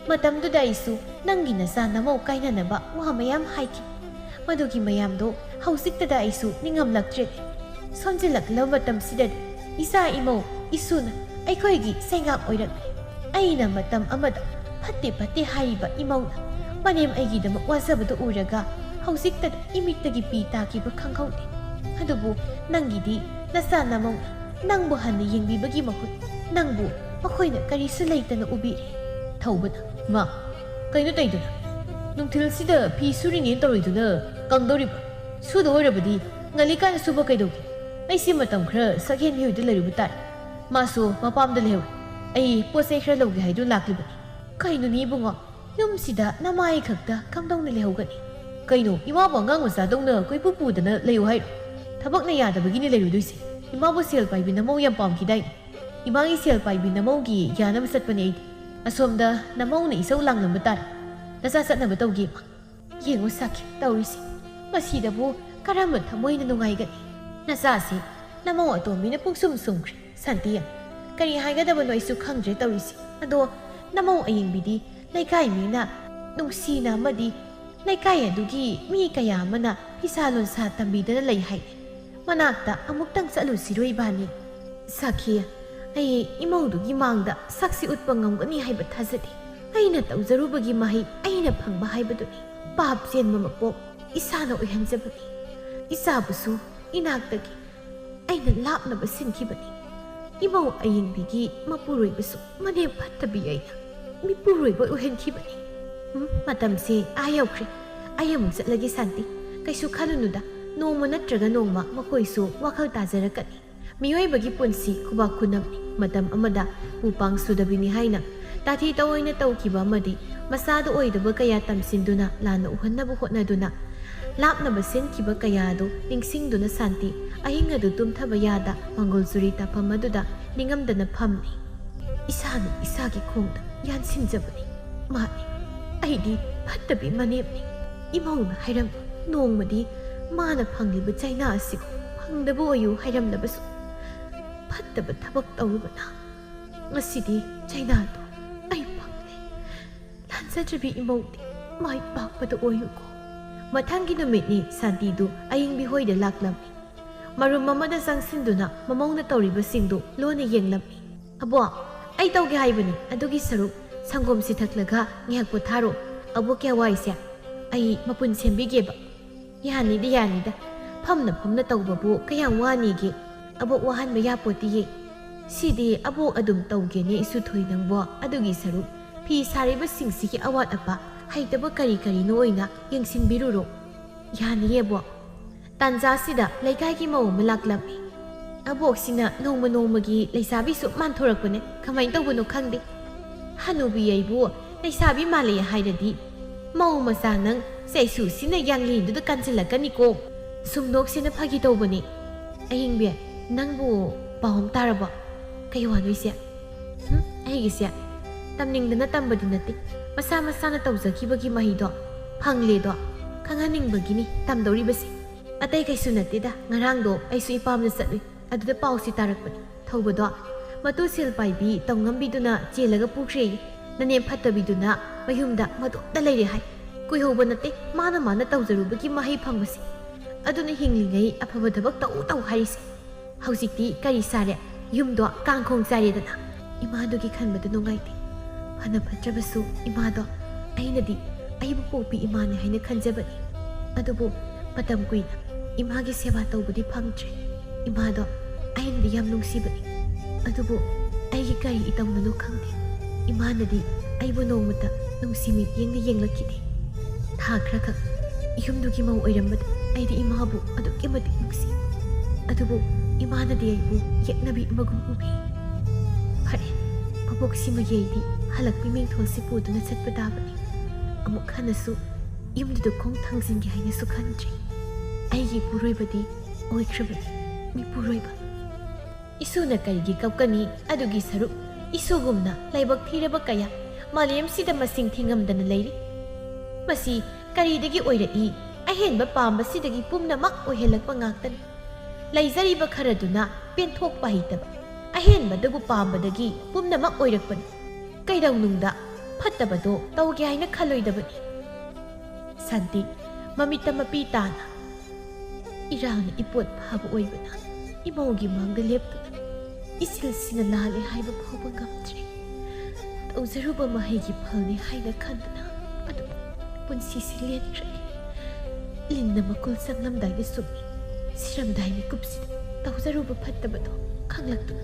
ꯃꯇꯝꯗꯨꯗ ꯑꯩꯁꯨ ꯅꯪꯒꯤ ꯅꯆꯥ ꯅꯃꯧ ꯀꯥꯏꯅꯅꯕ ꯋꯥ ꯃꯌꯥꯝ ꯍꯥꯏꯈꯤ꯫ ꯃꯗꯨꯒꯤ ꯃꯌꯥꯝꯗꯣ ꯍꯧꯖꯤꯛꯇꯗ ꯑꯩꯁꯨ ꯅꯤꯡꯉꯝꯂꯛꯇ꯭ꯔꯦ꯫ ꯁꯣꯟꯖꯤꯜꯂꯛꯂꯕ ꯃꯇꯝꯁꯤꯗꯗꯤ ꯏꯆꯥ ꯏꯃꯧ ꯏꯁꯨꯅ ꯑꯩꯈꯣꯏꯒꯤ ꯁꯩꯉꯥꯛ ꯑꯣꯏꯔꯛꯂꯦ꯫ ꯑꯩꯅ ꯃꯇꯝ ꯑꯃꯗ ꯐꯠꯇꯦ ꯐꯠꯇꯦ ꯍꯥꯏꯔꯤꯕ ꯏꯃꯧꯅ ꯃꯅꯦꯝ ꯑꯩꯒꯤꯗꯃꯛ ꯋꯥꯖꯕꯗꯨ ꯎꯔꯒ ꯍꯧꯖꯤꯛꯇꯗ ꯏꯃꯤꯠꯇꯒꯤ ꯄꯤ ꯇꯥꯈꯤꯕ ꯈꯪꯍꯧꯗꯦ꯫ ꯑꯗꯨꯕꯨ ꯅꯪꯒꯤꯗꯤ ꯅꯆꯥ ꯅꯃꯧꯅ ꯅꯪꯕꯨ ꯍꯟꯅ ꯌꯦꯡꯕꯤꯕꯒꯤ ꯃꯍꯨꯠ ꯅꯪꯕꯨ ꯃꯈꯣꯏꯅ ꯀꯔꯤꯁꯨ ꯂꯩꯇꯅ ꯎꯕꯤꯔꯦ꯫ ꯊꯧꯕꯅ, "ꯃꯥ, ꯀꯩꯅꯣ ꯇꯧꯗꯨꯅ? ꯅꯨꯡꯊꯤꯜꯁꯤꯗ ꯐꯤ ꯁꯨꯔꯤꯅꯦꯅ ꯇꯧꯔꯤꯗꯨꯅ ꯀꯪꯗꯧꯔꯤꯕ꯭ꯔꯥ? ꯁꯨꯗ ꯑꯣꯏꯔꯕꯗꯤ ꯉꯜꯂꯤꯀꯥꯟꯗ ꯁꯨꯕ ꯀꯩꯗꯧꯒꯦ? ꯑꯩꯁꯤ ꯃꯇꯝ ꯈꯔ ꯁꯛꯍꯦꯟꯕꯤ ꯍꯣꯏꯗ ꯂꯩꯔꯨꯕ ꯇꯥꯔꯦ꯫ ꯃꯥꯁꯨ ꯃꯄꯥꯝꯗ ꯂꯩꯍꯧꯔꯦ꯫ ꯑꯩ ꯄꯣꯠ ꯆꯩ ꯈꯔ ꯂꯧꯒꯦ ꯍꯥꯏꯗꯨ ꯂꯥꯛꯂꯤꯕꯅꯤ꯫" "ꯀꯩꯅꯣꯅꯦ ꯏꯕꯨꯡꯉꯣ, ꯌꯨꯝꯁꯤꯗ ꯅꯃꯥꯏ ꯈꯛꯇ ꯀꯝꯗꯧꯅ ꯂꯩꯍꯧꯒꯅꯤ?" "ꯀꯩꯅꯣ, ꯏꯃꯥꯕꯨ ꯑꯉꯥꯡ ꯃꯆꯥꯗꯧꯅ ꯀꯣꯏꯄꯨ ꯄꯨꯗꯅ ꯂꯩꯌꯨ ꯍꯥꯏꯔꯣ? ꯊꯕꯛꯅ ꯌꯥꯗꯕꯒꯤꯅꯤ ꯂꯩꯔꯨꯗꯣꯏꯁꯦ꯫ ꯏꯃꯥꯕꯨ ꯁꯦꯜ ꯄꯥꯏꯕꯤ ꯅꯃꯧ ꯌꯥꯝ ꯄꯥꯝꯈꯤꯗꯥꯏꯅꯦ? ꯏꯃꯥꯒꯤ ꯁꯦꯜ ꯄꯥꯏꯕꯤ ꯅꯃꯧꯒꯤ ꯌꯥꯅꯕ ꯆꯠꯄꯅꯦ ꯑꯩꯗꯤ꯫ ꯑꯁꯣꯝꯗ ꯅꯃꯧꯅ ꯏꯁꯧ ꯂꯥꯡꯂꯝꯕ ꯇꯥꯔꯦ꯫ ꯅꯆꯥ ꯆꯠꯅꯕ ꯇꯧꯒꯦ ꯏꯃꯥ꯫" ꯌꯦꯡꯉꯨ ꯁꯥꯈꯤ ꯇꯧꯔꯤꯁꯦ꯫ ꯃꯁꯤꯗꯕꯨ ꯀꯔꯝꯕ ꯊꯃꯣꯏꯅ ꯅꯨꯡꯉꯥꯏꯒꯅꯤ? ꯅꯆꯥꯁꯤ ꯅꯃꯧ ꯑꯇꯣꯝꯕꯤꯅ ꯄꯨꯡꯁꯨꯝ ꯁꯨꯝꯈ꯭ꯔꯦ꯫ ꯁꯥꯟꯇꯤ, ꯀꯔꯤ ꯍꯥꯏꯒꯗꯕꯅꯣ ꯑꯩꯁꯨ ꯈꯪꯗ꯭ꯔꯦ ꯇꯧꯔꯤꯁꯦ꯫ ꯑꯗꯣ ꯅꯃꯧ ꯑꯌꯤꯡꯕꯤꯗꯤ ꯂꯩꯀꯥꯏ ꯃꯤꯅ ꯅꯨꯡꯁꯤꯅ ꯑꯃꯗꯤ ꯂꯩꯀꯥꯏ ꯑꯗꯨꯒꯤ ꯃꯤ ꯀꯌꯥ ꯑꯃꯅ ꯐꯤꯁꯥ ꯂꯣꯟꯁꯥ ꯇꯝꯕꯤꯗꯅ ꯂꯩ ꯍꯥꯏ꯫ ꯃꯅꯥꯛꯇ ꯑꯃꯨꯛꯇꯪ ꯆꯠꯂꯨꯁꯤꯔꯣ ꯏꯕꯥꯅꯤ? ꯁꯥꯈꯤ, ꯑꯩ ꯏꯃꯧꯗꯨꯒꯤ ꯃꯥꯡꯗ ꯁꯛꯁꯤ ꯎꯠꯄ ꯉꯝꯒꯅꯤ ꯍꯥꯏꯕ ꯊꯥꯖꯗꯦ꯫ ꯑꯩꯅ ꯇꯧꯖꯔꯨꯕꯒꯤ ꯃꯍꯩ ꯑꯩꯅ ꯐꯪꯕ ꯍꯥꯏꯕꯗꯨꯅꯤ꯫ ꯄꯥꯞ ꯆꯦꯟꯕ ꯃꯄꯣꯛ ꯏꯁꯥꯅ ꯑꯣꯏꯍꯟꯖꯕꯅꯤ꯫ ꯏꯆꯥꯕꯨꯁꯨ ꯏꯅꯥꯛꯇꯒꯤ ꯑꯩꯅ ꯂꯥꯞꯅꯕ ꯁꯤꯟꯈꯤꯕꯅꯤ꯫ ꯏꯃꯧ ꯑꯌꯤꯡꯕꯤꯒꯤ ꯃꯄꯨꯔꯣꯏꯕꯁꯨ ꯃꯅꯦꯝ ꯐꯠꯇꯕꯤ ꯑꯩꯅ ꯃꯤꯄꯨꯔꯣꯏꯕ ꯑꯣꯏꯍꯟꯈꯤꯕꯅꯤ꯫ ꯎꯝ, ꯃꯇꯝꯁꯦ ꯑꯥ ꯌꯧꯈ꯭ꯔꯦ꯫ ꯑꯩ ꯑꯃꯨꯛ ꯆꯠꯂꯒꯦ ꯁꯥꯟꯇꯤ꯫ ꯀꯩꯁꯨ ꯈꯜꯂꯨꯅꯨꯗ, ꯅꯣꯡꯃ ꯅꯠꯇ꯭ꯔꯒ ꯅꯣꯡꯃ ꯃꯈꯣꯏꯁꯨ ꯋꯥꯈꯜ ꯇꯥꯖꯔꯛꯀꯅꯤ꯫ ꯃꯤꯑꯣꯏꯕꯒꯤ ꯄꯨꯟꯁꯤ ꯈꯨꯕꯥꯛ ꯈꯨꯅꯝꯅꯤ꯫ ꯃꯇꯝ ꯑꯃꯗ ꯎ ꯄꯥꯡ ꯁꯨꯗꯕꯤꯅꯤ ꯍꯥꯏꯅ ꯇꯥꯊꯤ ꯇꯧꯑꯣꯏꯅ ꯇꯧꯈꯤꯕ ꯑꯃꯗꯤ ꯃꯆꯥꯗ ꯑꯣꯏꯗꯕ ꯀꯌꯥ ꯇꯝꯁꯤꯟꯗꯨꯅ ꯂꯥꯟꯅ ꯎꯍꯟꯅꯕ ꯍꯣꯠꯅꯗꯨꯅ ꯂꯥꯞꯅꯕ ꯁꯤꯟꯈꯤꯕ ꯀꯌꯥ ꯑꯗꯨ ꯅꯤꯡꯁꯤꯡꯗꯨꯅ ꯁꯥꯟꯇꯤ ꯑꯍꯤꯡ ꯑꯗꯨ ꯇꯨꯝꯊꯕ ꯌꯥꯗ ꯃꯪꯒꯣꯜꯆꯨꯔꯤ ꯇꯥꯐꯝ ꯑꯗꯨꯗ ꯅꯤꯡꯉꯝꯗꯅ ꯐꯝꯂꯤ꯫ ꯏꯁꯥꯅ ꯏꯁꯥꯒꯤ ꯈꯣꯡꯗ ꯌꯥꯟꯁꯤꯟꯖꯕꯅꯤ꯫ ꯃꯥꯅꯤ, ꯑꯩꯗꯤ ꯐꯠꯇꯕꯤ ꯃꯅꯦꯝꯅꯤ꯫ ꯏꯃꯧꯅ ꯍꯥꯏꯔꯝꯃꯤ, ꯅꯣꯡꯃꯗꯤ ꯃꯥꯅ ꯐꯪꯂꯤꯕ ꯆꯩꯅꯥ ꯑꯁꯤꯕꯨ ꯐꯪꯗꯕ ꯑꯣꯏꯌꯨ ꯍꯥꯏꯔꯝꯂꯕꯁꯨ, ꯐꯠꯇꯕ ꯊꯕꯛ ꯇꯧꯔꯨꯕꯅ ꯉꯁꯤꯗꯤ ꯆꯩꯅꯥꯗꯣ ꯑꯩ ꯐꯪꯂꯦ꯫ ꯂꯥꯟꯖꯗ꯭ꯔꯕꯤ ꯏꯃꯧꯗꯤ ꯃꯥꯏ ꯄꯥꯛꯄꯗ ꯑꯣꯏꯌꯨꯀꯣ꯫ ꯃꯊꯪꯒꯤ ꯅꯨꯃꯤꯠꯅꯤ ꯁꯥꯟꯇꯤꯗꯨ ꯑꯏꯪꯕꯤ ꯍꯣꯏꯗ ꯂꯥꯛꯂꯝꯃꯤ꯫ ꯃꯔꯨꯝ ꯑꯃꯗ ꯆꯪꯁꯤꯟꯗꯨꯅ ꯃꯃꯧꯅ ꯇꯧꯔꯤꯕꯁꯤꯡꯗꯨ ꯂꯣꯟꯅ ꯌꯦꯡꯂꯝꯃꯤ꯫ "ꯑꯕꯣꯛ, ꯑꯩ ꯇꯧꯒꯦ ꯍꯥꯏꯕꯅꯤ, ꯑꯗꯨꯒꯤ ꯁꯔꯨꯛ ꯁꯪꯒꯣꯝꯁꯤ ꯊꯛꯂꯒ ꯉꯥꯏꯍꯥꯛ ꯄꯣꯊꯥꯔꯣ꯫ ꯑꯕꯣꯛꯀꯤ ꯍꯋꯥꯏꯁꯦ ꯑꯩ ꯃꯄꯨꯟ ꯁꯦꯝꯕꯤꯒꯦꯕ꯫" "ꯌꯥꯅꯤꯗ, ꯌꯥꯅꯤꯗ꯫ ꯐꯝꯅ ꯐꯝꯅ ꯇꯧꯕꯕꯨ ꯀꯌꯥꯝ ꯋꯥꯅꯤꯒꯦ? ꯑꯕꯣꯛ ꯋꯥꯍꯟꯕ ꯌꯥꯄꯣꯠꯇꯤꯌꯦ꯫ ꯁꯤꯗꯤ ꯑꯕꯣꯛ ꯑꯗꯨꯝ ꯇꯧꯒꯦꯅꯦ ꯏꯁꯨ ꯊꯣꯏ ꯅꯪꯕꯣ꯫ ꯑꯗꯨꯒꯤ ꯁꯔꯨꯛ ꯐꯤ ꯁꯥꯔꯤꯕꯁꯤꯡꯁꯤꯒꯤ ꯑꯋꯥꯠ ꯑꯄꯥ, ꯍꯩꯇꯕ ꯀꯔꯤ ꯀꯔꯤꯅꯣ ꯑꯣꯏꯅ ꯌꯦꯡꯁꯤꯟꯕꯤꯔꯨꯔꯣ꯫" "ꯌꯥꯅꯤꯌꯦ ꯑꯕꯣꯛ꯫" ꯇꯥꯟꯖꯥꯁꯤꯗ ꯂꯩꯀꯥꯏꯒꯤ ꯃꯧ ꯑꯃ ꯂꯥꯛꯂꯝꯃꯤ꯫ "ꯑꯕꯣꯛꯁꯤꯅ ꯅꯣꯡꯃ ꯅꯣꯡꯃꯒꯤ ꯂꯩꯁꯥꯕꯤ ꯁꯨꯝ ꯃꯥꯟꯊꯣꯔꯛꯄꯅꯦ, ꯀꯃꯥꯏꯅ ꯇꯧꯕꯅꯣ ꯈꯪꯗꯦ꯫ ꯍꯅꯨꯕꯤ ꯑꯩꯕꯨ ꯂꯩꯁꯥꯕꯤ ꯃꯥꯜꯂꯦ ꯍꯥꯏꯔꯗꯤ ꯃꯧ ꯃꯆꯥ ꯅꯪ ꯆꯩꯁꯨꯁꯤꯅ ꯌꯥꯡꯂꯦꯟꯗꯨꯗ ꯀꯥꯟꯁꯤꯜꯂꯛꯀꯅꯤꯀꯣ꯫ ꯁꯨꯝ ꯅꯣꯛꯁꯦꯅ ꯐꯥꯒꯤ ꯇꯧꯕꯅꯦ꯫" "ꯑꯍꯤꯡꯕꯤ, ꯅꯪꯕꯨ ꯄꯥꯎ ꯑꯃ ꯇꯥꯔꯕꯣ?" "ꯀꯩ ꯋꯥꯅꯣ ꯏꯆꯦ?" "ꯍꯨꯝ, ꯑꯩꯒꯤꯁꯦ ꯇꯝꯅꯤꯡꯗꯅ ꯇꯝꯕꯗꯤ ꯅꯠꯇꯦ, ꯃꯁꯥ ꯃꯁꯥꯅ ꯇꯧꯖꯈꯤꯕꯒꯤ ꯃꯍꯩꯗꯣ ꯐꯪꯂꯦꯗꯣ ꯈꯪꯍꯟꯅꯤꯡꯕꯒꯤꯅꯤ ꯇꯝꯗꯧꯔꯤꯕꯁꯦ꯫ ꯑꯇꯩ ꯀꯩꯁꯨ ꯅꯠꯇꯦꯗ, ꯉꯔꯥꯡꯗꯣ ꯑꯩꯁꯨ ꯏꯄꯥꯝꯗ ꯆꯠꯂꯨꯏ, ꯑꯗꯨꯗ ꯄꯥꯎꯁꯤ ꯇꯥꯔꯛꯄꯅꯤ꯫ ꯊꯧꯕꯗꯣ ꯃꯇꯨ ꯁꯦꯜ ꯄꯥꯏꯕꯤ ꯇꯧꯉꯝꯕꯤꯗꯨꯅ ꯆꯦꯜꯂꯒ ꯄꯨꯈ꯭ꯔꯦꯌꯦ꯫ ꯅꯅꯦꯝ ꯐꯠꯇꯕꯤꯗꯨꯅ ꯃꯌꯨꯝꯗ ꯃꯇꯣꯝꯇ ꯂꯩꯔꯦ ꯍꯥꯏ꯫ ꯀꯨꯏꯍꯧꯕ ꯅꯠꯇꯦ ꯃꯥꯅ ꯃꯥꯅ ꯇꯧꯖꯔꯨꯕꯒꯤ ꯃꯍꯩ ꯐꯪꯕꯁꯦ꯫ ꯑꯗꯨꯅ ꯍꯤꯡꯂꯤꯉꯩ ꯑꯐꯕ ꯊꯕꯛ ꯇꯧ ꯇꯧ ꯍꯥꯏꯔꯤꯁꯦ꯫ ꯍꯧꯖꯤꯛꯇꯤ ꯀꯔꯤ ꯁꯥꯔꯦ? ꯌꯨꯝꯗꯣ ꯀꯥꯡꯈꯣꯡ ꯆꯥꯏꯔꯦꯗꯅ꯫ ꯏꯃꯥꯗꯨꯒꯤ ꯈꯟꯕꯗ ꯅꯨꯡꯉꯥꯏꯇꯦ꯫ ꯐꯅ ꯐꯠꯇ꯭ꯔꯕꯁꯨ ꯏꯃꯥꯗꯣ ꯑꯩꯅꯗꯤ ꯑꯩꯕꯨ ꯄꯣꯛꯄꯤ ꯏꯃꯥꯅꯤ ꯍꯥꯏꯅ ꯈꯟꯖꯕꯅꯤ꯫ ꯑꯗꯨꯕꯨ ꯃꯇꯝ ꯀꯨꯏꯅ ꯏꯃꯥꯒꯤ ꯁꯦꯕꯥ ꯇꯧꯕꯗꯤ ꯐꯪꯗ꯭ꯔꯦ꯫ ꯏꯃꯥꯗꯣ ꯑꯩꯅꯗꯤ ꯌꯥꯝ ꯅꯨꯡꯁꯤꯕꯅꯤ꯫ ꯑꯗꯨꯕꯨ ꯑꯩꯒꯤ ꯀꯔꯤ ꯏꯇꯧꯅꯅꯣ ꯈꯪꯗꯦ꯫ ꯏꯃꯥꯅꯗꯤ ꯑꯩꯕꯨ ꯅꯣꯡꯃꯇ ꯅꯨꯡꯁꯤ ꯃꯤꯠꯌꯦꯡꯅ ꯌꯦꯡꯂꯛꯈꯤꯗꯦ꯫ ꯊꯥ ꯈꯔꯈꯛ ꯌꯨꯝꯗꯨꯒꯤ ꯃꯧ ꯑꯣꯏꯔꯝꯕꯗ ꯑꯩꯗꯤ ꯏꯃꯥꯕꯨ ꯑꯗꯨꯛꯀꯤ ꯃꯇꯤꯛ ꯅꯨꯡꯁꯤ꯫ ꯑꯗꯨꯕꯨ ꯏꯃꯥꯅꯗꯤ ꯑꯩꯕꯨ ꯌꯦꯛꯅꯕꯤ ꯑꯃꯒꯨꯝ ꯎꯕꯤ꯫ ꯐꯔꯦ, ꯀꯣꯛꯁꯤꯃ ꯌꯩꯗꯤ ꯍꯜꯂꯛꯄꯤ ꯃꯤꯡꯊꯣꯜꯁꯤ ꯄꯨꯗꯨꯅ ꯆꯠꯄ ꯇꯥꯕꯅꯤ꯫ ꯑꯃꯨꯛ ꯍꯟꯅꯁꯨ ꯌꯨꯝꯗꯨꯗ ꯈꯣꯡ ꯊꯥꯡꯖꯤꯟꯒꯦ ꯍꯥꯏꯅꯁꯨ ꯈꯟꯗ꯭ꯔꯦ꯫ ꯑꯩꯒꯤ ꯏꯄꯨꯔꯣꯏꯕꯗꯤ ꯑꯣꯏꯈ꯭ꯔꯕꯅꯤ꯫ ꯃꯤꯄꯨꯔꯣꯏꯕ꯫ ꯏꯁꯨꯅ ꯀꯔꯤꯒꯤ ꯀꯞꯀꯅꯤ? ꯑꯗꯨꯒꯤ ꯁꯔꯨꯛ ꯏꯁꯨꯒꯨꯝꯅ ꯂꯥꯏꯕꯛ ꯊꯤꯔꯕ ꯀꯌꯥ ꯃꯥꯂꯦꯝꯁꯤꯗ ꯃꯁꯤꯡ ꯊꯤꯉꯝꯗꯅ ꯂꯩꯔꯤ꯫ ꯃꯁꯤ ꯀꯔꯤꯗꯒꯤ ꯑꯣꯏꯔꯛꯏ? ꯑꯍꯦꯟꯕ ꯄꯥꯝꯕꯁꯤꯗꯒꯤ ꯄꯨꯝꯅꯃꯛ ꯑꯣꯏꯍꯜꯂꯛꯄ ꯉꯥꯛꯇꯅꯤ꯫ ꯂꯩꯖꯔꯤꯕ ꯈꯔꯗꯨꯅ ꯄꯦꯟꯊꯣꯛꯄ ꯍꯩꯇꯕ, ꯑꯍꯦꯟꯕꯗꯕꯨ ꯄꯥꯝꯕꯗꯒꯤ ꯄꯨꯝꯅꯃꯛ ꯑꯣꯏꯔꯛꯄꯅꯤ꯫ ꯀꯩꯗꯧꯅꯨꯡꯗ ꯐꯠꯇꯕꯗꯣ ꯇꯧꯒꯦ ꯍꯥꯏꯅ ꯈꯜꯂꯣꯏꯗꯕꯅꯤ꯫ ꯁꯥꯟꯇꯤ, ꯃꯃꯤꯠꯇ ꯃꯄꯤ ꯇꯥꯅ, ꯏꯔꯥꯜꯅ ꯏꯄꯣꯠ ꯐꯥꯕ ꯑꯣꯏꯕꯅ ꯏꯃꯧꯒꯤ ꯃꯥꯡꯗ ꯂꯦꯞꯇꯨꯅ ꯏꯁꯤꯜꯁꯤꯅ ꯂꯥꯜꯂꯦ ꯍꯥꯏꯕ ꯐꯥꯎꯕ ꯉꯝꯗ꯭ꯔꯦ꯫ ꯇꯧꯖꯔꯨꯕ ꯃꯍꯩꯒꯤ ꯐꯜꯅꯤ ꯍꯥꯏꯅ ꯈꯟꯗꯨꯅ ꯑꯗꯨꯝ ꯄꯨꯟꯁꯤꯁꯤ ꯂꯦꯟꯈ꯭ꯔꯦ꯫ ꯂꯤꯟꯅ ꯃꯀꯨꯜ ꯆꯪꯂꯝꯗꯥꯏꯗ ꯁꯨꯝꯃꯤ, ꯁꯤꯔꯝꯗꯥꯏ ꯃꯤꯀꯨꯞꯁꯤꯗ ꯇꯧꯖꯔꯨꯕ ꯐꯠꯇꯕꯗꯣ ꯈꯪꯂꯛꯇꯨꯅ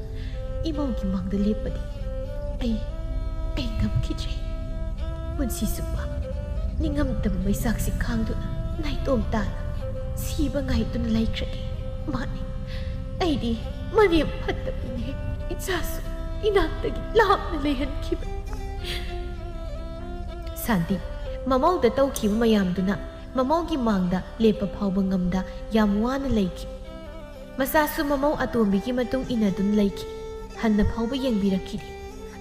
ꯏꯃꯧꯒꯤ ꯃꯥꯡꯗ ꯂꯦꯞꯄꯗꯤ ꯑꯩ, ꯑꯩ ꯉꯝꯈꯤꯗ꯭ꯔꯦ꯫ ꯄꯨꯟꯁꯤ ꯆꯨꯞꯄ ꯅꯤꯡꯉꯝꯗꯕ ꯃꯩꯆꯥꯛꯁꯤ ꯈꯥꯡꯗꯨꯅ ꯅꯥꯏꯇꯣꯝ ꯇꯥꯅ ꯁꯤꯕ ꯉꯥꯏꯗꯨꯅ ꯂꯩꯈ꯭ꯔꯒꯦ꯫ ꯃꯥꯅꯤ, ꯑꯩꯗꯤ ꯃꯅꯦꯝ ꯐꯠꯇꯕꯤꯅꯦ꯫ ꯏꯆꯥꯁꯨ ꯏꯅꯥꯛꯇꯒꯤ ꯂꯥꯞꯅ ꯂꯩꯍꯟꯈꯤꯕ꯫ ꯁꯥꯟꯇꯤ, ꯃꯃꯧꯗ ꯇꯧꯈꯤꯕ ꯃꯌꯥꯝꯗꯨꯅ ꯃꯃꯧꯒꯤ ꯃꯥꯡꯗ ꯂꯦꯞꯄ ꯐꯥꯎꯕ ꯉꯝꯗ ꯌꯥꯝ ꯋꯥꯅ ꯂꯩꯈꯤ꯫ ꯃꯆꯥꯁꯨ ꯃꯃꯧ ꯑꯇꯣꯝꯕꯤꯒꯤ ꯃꯇꯨꯡ ꯏꯟꯅꯗꯨꯅ ꯂꯩꯈꯤ꯫ ꯍꯟꯅ ꯐꯥꯎꯕ ꯌꯦꯡꯕꯤꯔꯛꯈꯤꯗꯦ꯫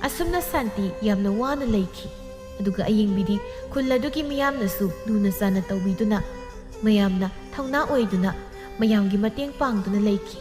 ꯑꯁꯨꯝꯅ ꯁꯥꯟꯇꯤ ꯌꯥꯝꯅ ꯋꯥꯅ ꯂꯩꯈꯤ꯫ ꯑꯗꯨꯒ ꯑꯌꯦꯡꯕꯤꯗꯤ ꯈꯨꯜ ꯑꯗꯨꯒꯤ ꯃꯤꯌꯥꯝꯅꯁꯨ ꯂꯨꯅ ꯆꯥꯟꯅ ꯇꯧꯕꯤꯗꯨꯅ, ꯃꯌꯥꯝꯅ ꯊꯧꯅꯥ ꯑꯣꯏꯗꯨꯅ, ꯃꯌꯥꯝꯒꯤ ꯃꯇꯦꯡ ꯄꯥꯡꯗꯨꯅ ꯂꯩꯈꯤ꯫